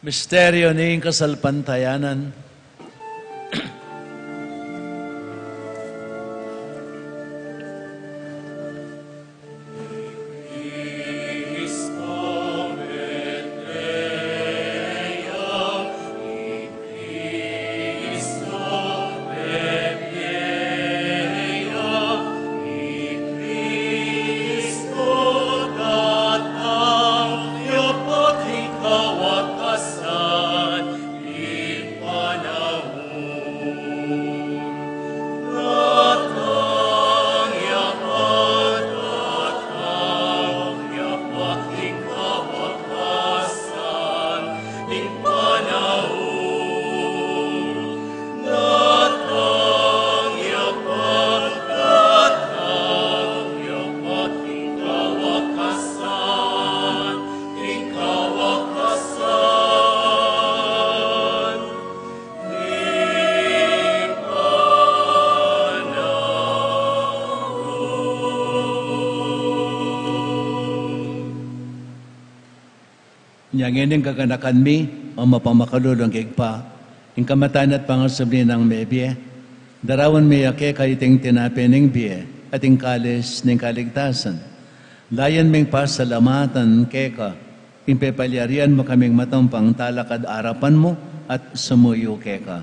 Misteryo ning kasalpantayanan. Nya ngeni, gaganakan mi, o mapamakalulung Ibpa, ing kamatayan at pangasubli nang mebie, daraun mi ya keka iting tinape ning bie at ing kalis ning kaligtasan. Layun ming pasalamatan keka ing pepalyarian mu kaming matampang talakad arapan mu at sumuyu keka.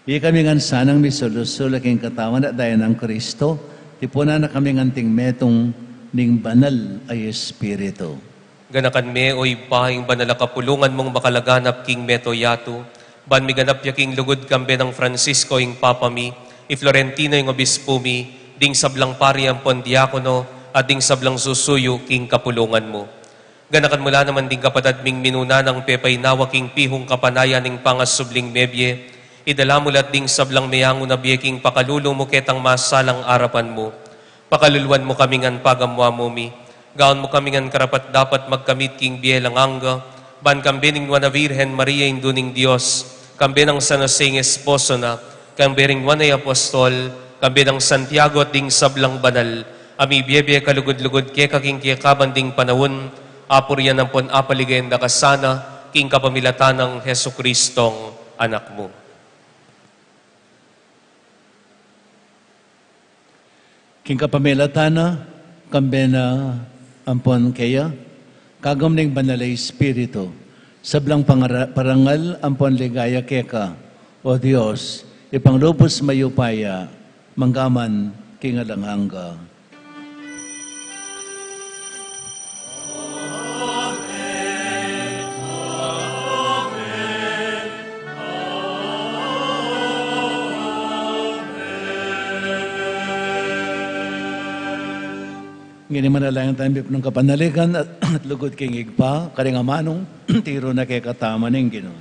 Ikami ngan sanang misulu-sulu king katawan at daya nang Kristo, tipunan na kami ngan anting metung ning Banal a Espiritu. Ganakan me, o Ibpa, ing banal a kapulungan mung makalaganap king mabilug a yatu, ban miganap ya king lugud kambe nang Francisco ing Papa mi, i Florentino ing Obispu mi, ding sablang pari ampon diakono, at ding sablang susuyu king kapulungan mu. Ganakan mu la naman ding kapatad ming minuna nang pepainawa king pihung kapanayan ning pangasubling mebie, idala mu la at ding sablang meangu na bie king pakalulu mu ketang masalang arapan mu. Pakaluluan mu kami ngan pagamu-amu mi, gawan mu kami ngan karapat-dapat magkamit king bie alang angga, ban kambe ning Nuan a Virgen Maria, Indu ning Dios, kambe nang San Jose ing esposo na, kambe ring Nuan a Apostol, kambe nang Santiago at ding sablang banal a mibie-bie kalugud-lugud keka king kekaban ding panaun, apurian ampon apaligayan da ka sana, king kapamilatan nang Jesucristong Anak mu. King kapamilatan na, kambe na ampon keya, kagum ning Banal a Espiritu, sablang pangara-, parangal ampon ligaya keka, O Dios, Ibpang lubus mayupaya, mangga man king alang angga. Ngeni manalangin tamu, mipnung kapanaligan at, at lugud king Ibpa, karing amanung tiru na kekatamu ning Ginu.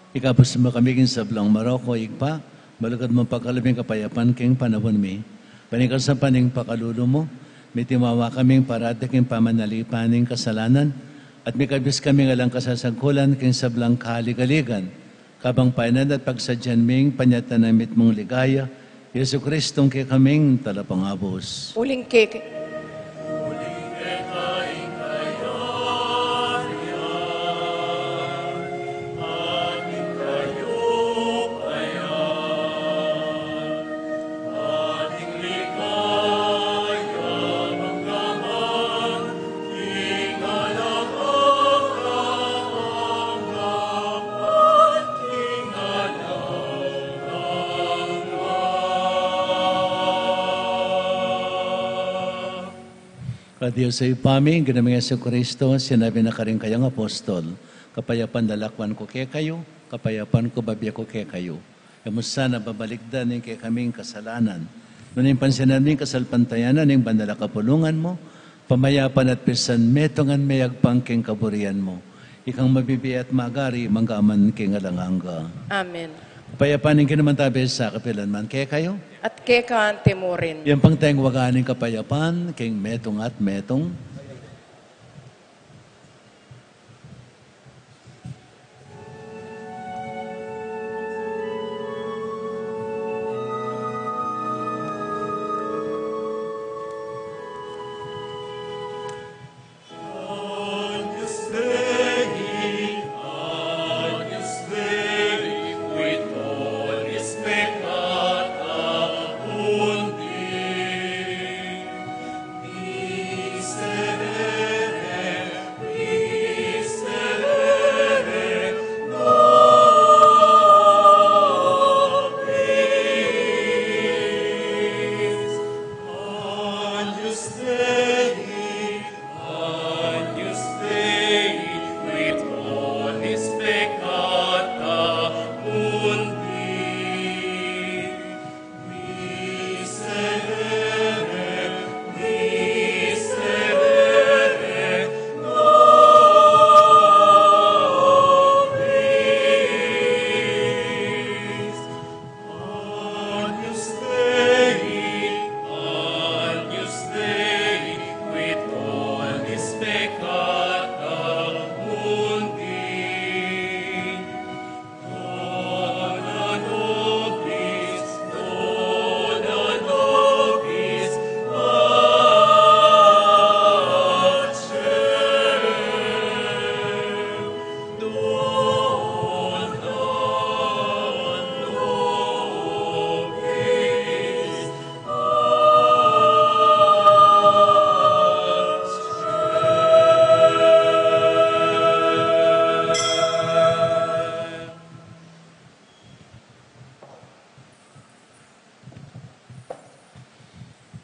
Ikabus mu kami king sablang marok, O Ibpa, malugud mung pakalub ing kapayapan king panaun mi. Ban king kasapan ning pakalulu mu, mitimawa kaming parati king pamanalipan ning kasalanan, at mikabus kaming alang kasasagkulan king sablang kaligaligan, kabang payanan at pagsadyan ming panyatang na mitmung ligaya, Jesu Kristong kekaming talapangabus. Uling ke Ka Dios a Ibpa mi, ing Ginu ming Jesu Kristo, sinabi na karing kayang apostol, kapayapan lalakwan ku kekayu, kapayapan ku babie ku kekayu. E mu sana babalikdan ing kekaming kasalanan, nune ing pansinan ming kasalpantayanan ning banal a kapulungan mu, pamayapan at pisan metungan me agpang king kaburian mu, ikang mabibie at magari mangga man king alang angga. Amen. Kapayapan ning Ginu mantabe sa kapilan man kekayu. At keka mu rin. Yang pangtengwagan ning kapayapan king metung at metung.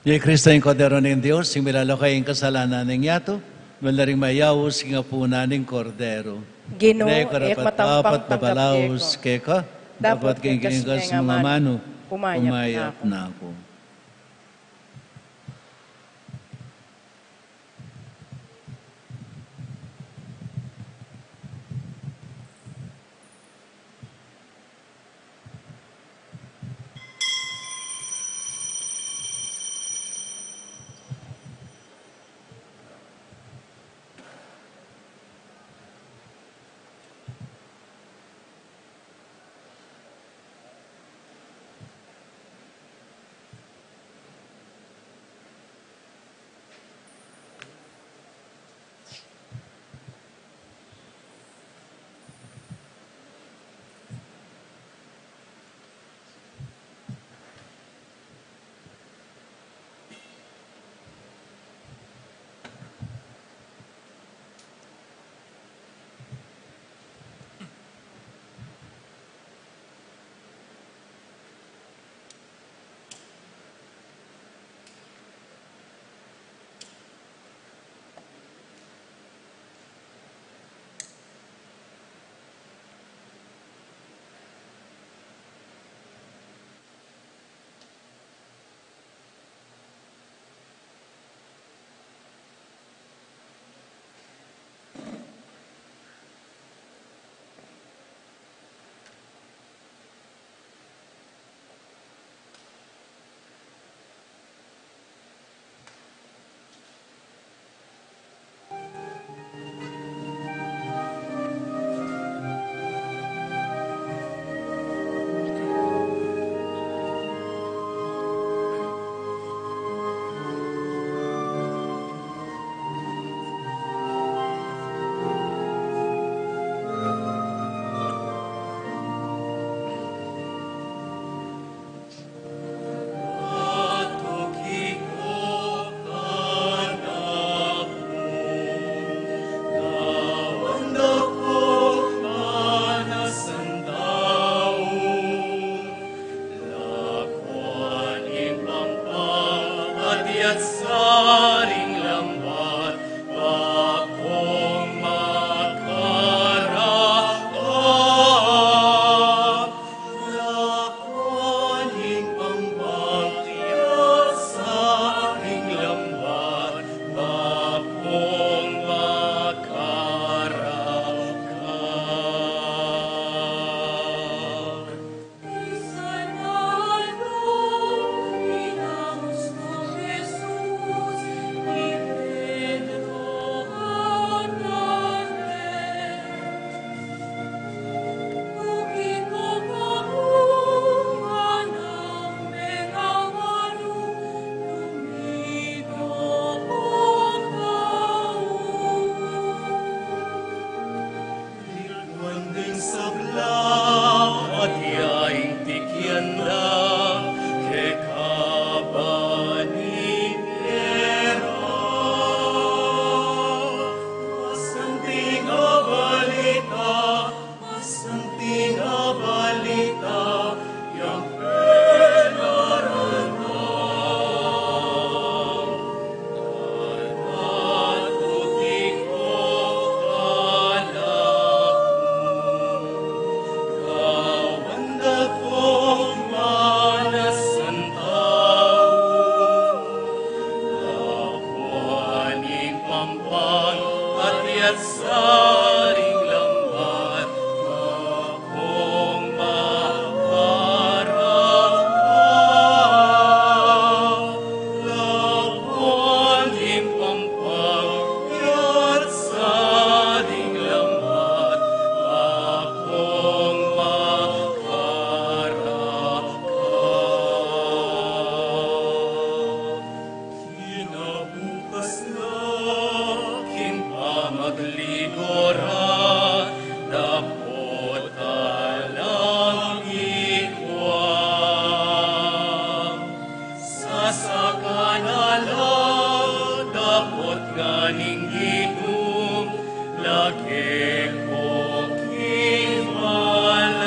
Iya i Kristo, ing Kordero ning Dios, ing milalako king kasalanan ning yatu. Nuan la ring mayaus king apunan ning Kordero. Ginu, e ku karapat-dapat mabalaus keka, dapot king kekang amanu, umayap na ku. Sabla at yaing tikyan da, keka ba ning era? Masanting a balita, masanting a balita, yang penaralan. Saring lambat, Kung maparang ka, labuan ing pampang, yat sa ding lambat, kung maparang ka. Kinabukas na king pamagligo ra, dapot alang ikwa. Sasakan na la, dapot ngan ing inum, lage ku king malalam.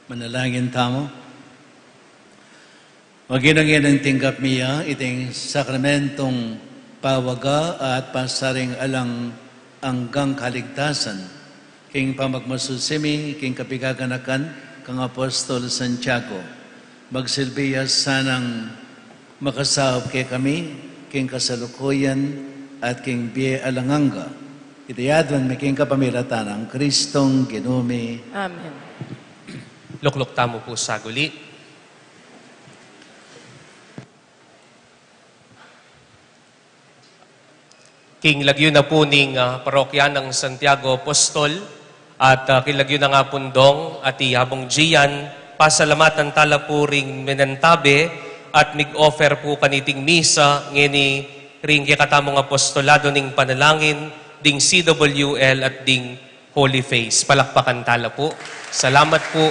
Manalangin tamu. O Ginu, ngeni tinggap mi ya iting sakramentong pawaga at pasaring alang anggang kaligtasan, king pamagmasusi mi king kapigaganakan kang Apostol Santiago. Magsilbi ya sanang makasaup kekami king kasalukuyan at king bie alang angga. Iti aduan mi king kapamilatan nang Kristong Ginu mi. Amen. Lukluk tamu pu saguli. King lagyu na pu ning, ah, parokya nang Santiago Apostol at, ah, king lagyu na nga pung Dong at i Abung Gian, pasalamatan tala pu ring menantabe at mig-offer pu kaniting misa ngeni ring kekatamung apostolado ning panalangin ding C W L at ding Holy Face. Palakpakan tala pu. Salamat pu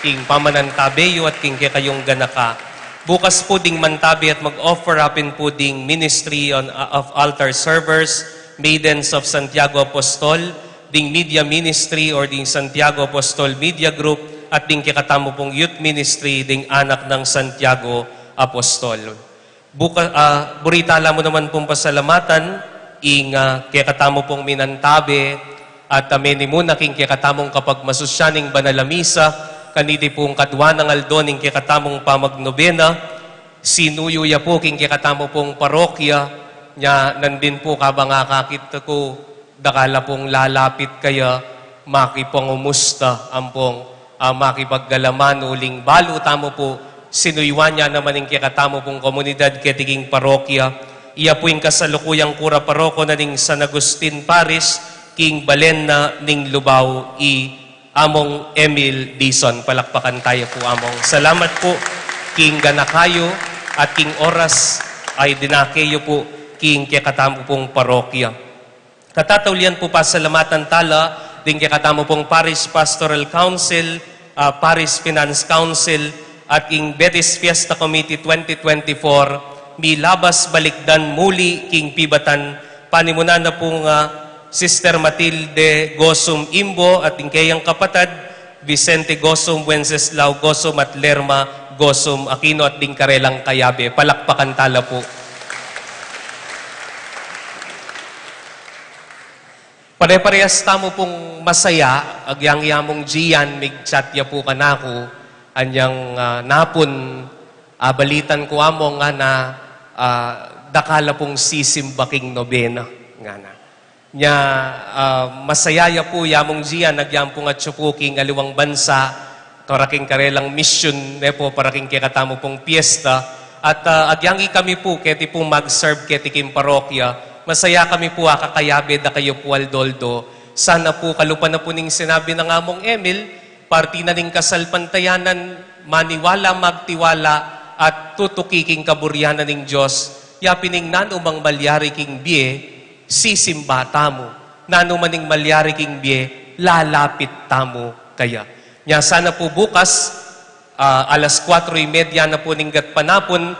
king pamanantabe yu at king kekayung ganaka. Bukas pu ding mantabe at mag-offer apin pu ding Ministry on, of Altar Servers, Maidens of Santiago Apostol, ding Media Ministry or ding Santiago Apostol Media Group, at ding kekatamu pung Youth Ministry, ding Anak ng Santiago Apostol. Buka-, ah, buri tala mu naman pung pasalamatan ing, ah, kekatamu pung minantabe, at, ah, meni mu na king kekatamung kapagmasusyan ning banal a misa, kaniti pung kadwa nang aldo ning kekatamung pamagnobena, sinuyu ya pu king kekatamu pung parokya, nya nandin pu kabang akakit ku, dakal la pung lalapit kaya, makipangumusta ampong, ah, makipagalaman uling balu tamu pu, sinuyuan ya naman ing kekatamu pung komunidad keti king parokya. Iya pu ing kasalukuyang kura paroko na ning San Agustin Parish, king balen na ning Lubao, i Among Emil Dizon. Palakpakan taya pu, Among. Salamat pu king ganaka yu at king oras a idinake yu pu king kekatamu pung parokya. Katataulian pu pasalamatan tala ding kekatamu pung Parish Pastoral Council, ah, Parish Finance Council, at king Betis Fiesta Committee twenty twenty-four, milabas balikdan muli king pibatan, panimunan na pu ning, ah, Sister Matilde Gozum Imbo at ding keyang kapatad, Vicente Gozum, Wenceslao Gozum, at Lerma Gozum Aquino at ding karelang kayabe. Palakpakan tala pu. Pare-parehas tamu pung masaya, agyang i Among Gian, mig-chat ya pu kanaku, anyang, ah, napun, ah, balitan ku, Among, ngana, ah, dakal la pung sisimba king nobena, ngana. Nya, ah, masaya ya pu i Among Gian, agyang pung atyu pu king aliwang bansa, para king karelang misyun, ne pu, para king kekatamu pung piyesta. At, ah, agyang ikami pu, keti pu mag-serve keti king parokya, masaya kami pu a kakayabe da kayu pu aldo-aldo. Sana pu, kalupa na pu ning sinabi nang Among Emil, parti na ning kasalpantayanan, maniwala, magtiwala, at tutuki king kaburian na ning Dios. Ya pin ing nanu mang malyari king bie, sisimba tamu. Nanu man ing malyari king bie, lalapit tamu kaya. Nya sana pu bukas, ah, alas kuatro y media na pu ning gatpanapun,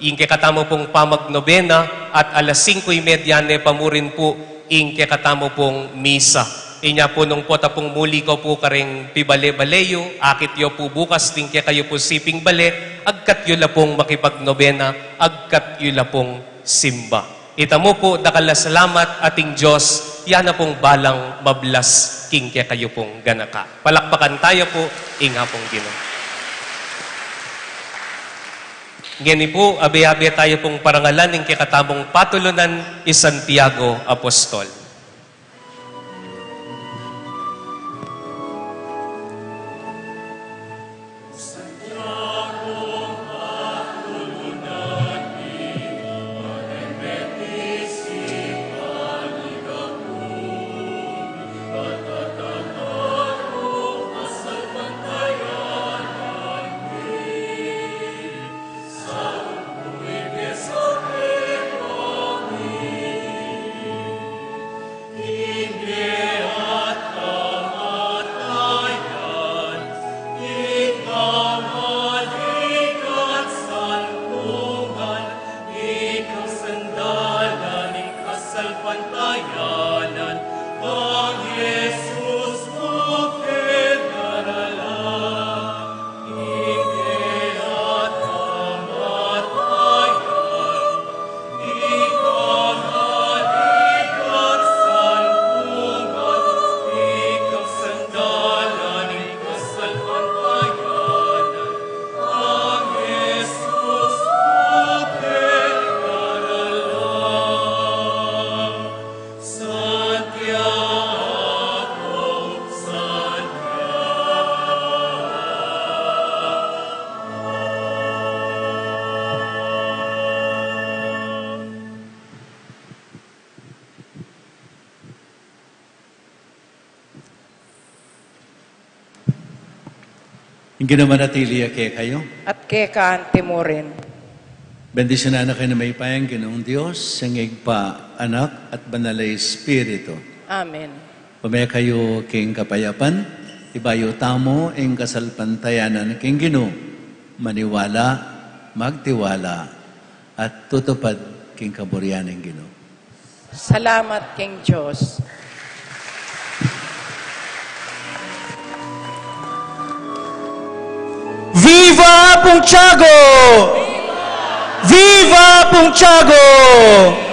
ing kekatamu pung pamagnobena, at alas singko y media ne pa murin pu, ing kekatamu pung misa. Inya pu nung pota pung muli ko pu karing pibale-bale yu, akit yu pu bukas ding kekayu pu siping bale, agkat yu la pung makipagnobena, agkat yu la pung simba. Itamu pu, dakal a salamat, ating Dios, ya na pung balang mablas king kekayu pung ganaka. Palakpakan taya pu ing Apung Ginu. Ngeni pu, abe-abe taya pung parangalan ing kekatamung patulunan, i Santiago Apostol. Ing Ginu manatili ya kekayu. At keka anti mu rin. Bendisyunan na kayu ning mayupayang Ginung Dios, ing Ibpa, Anak, at Banal a Espiritu. Amen. Ume kayu king kapayapan, ibayu tamu ing kasalpantayanan king Ginu, maniwala, magtiwala at tutupad king kaburian ning Ginu. Salamat king Dios. Viva Apung Tiago! Viva Apung Tiago!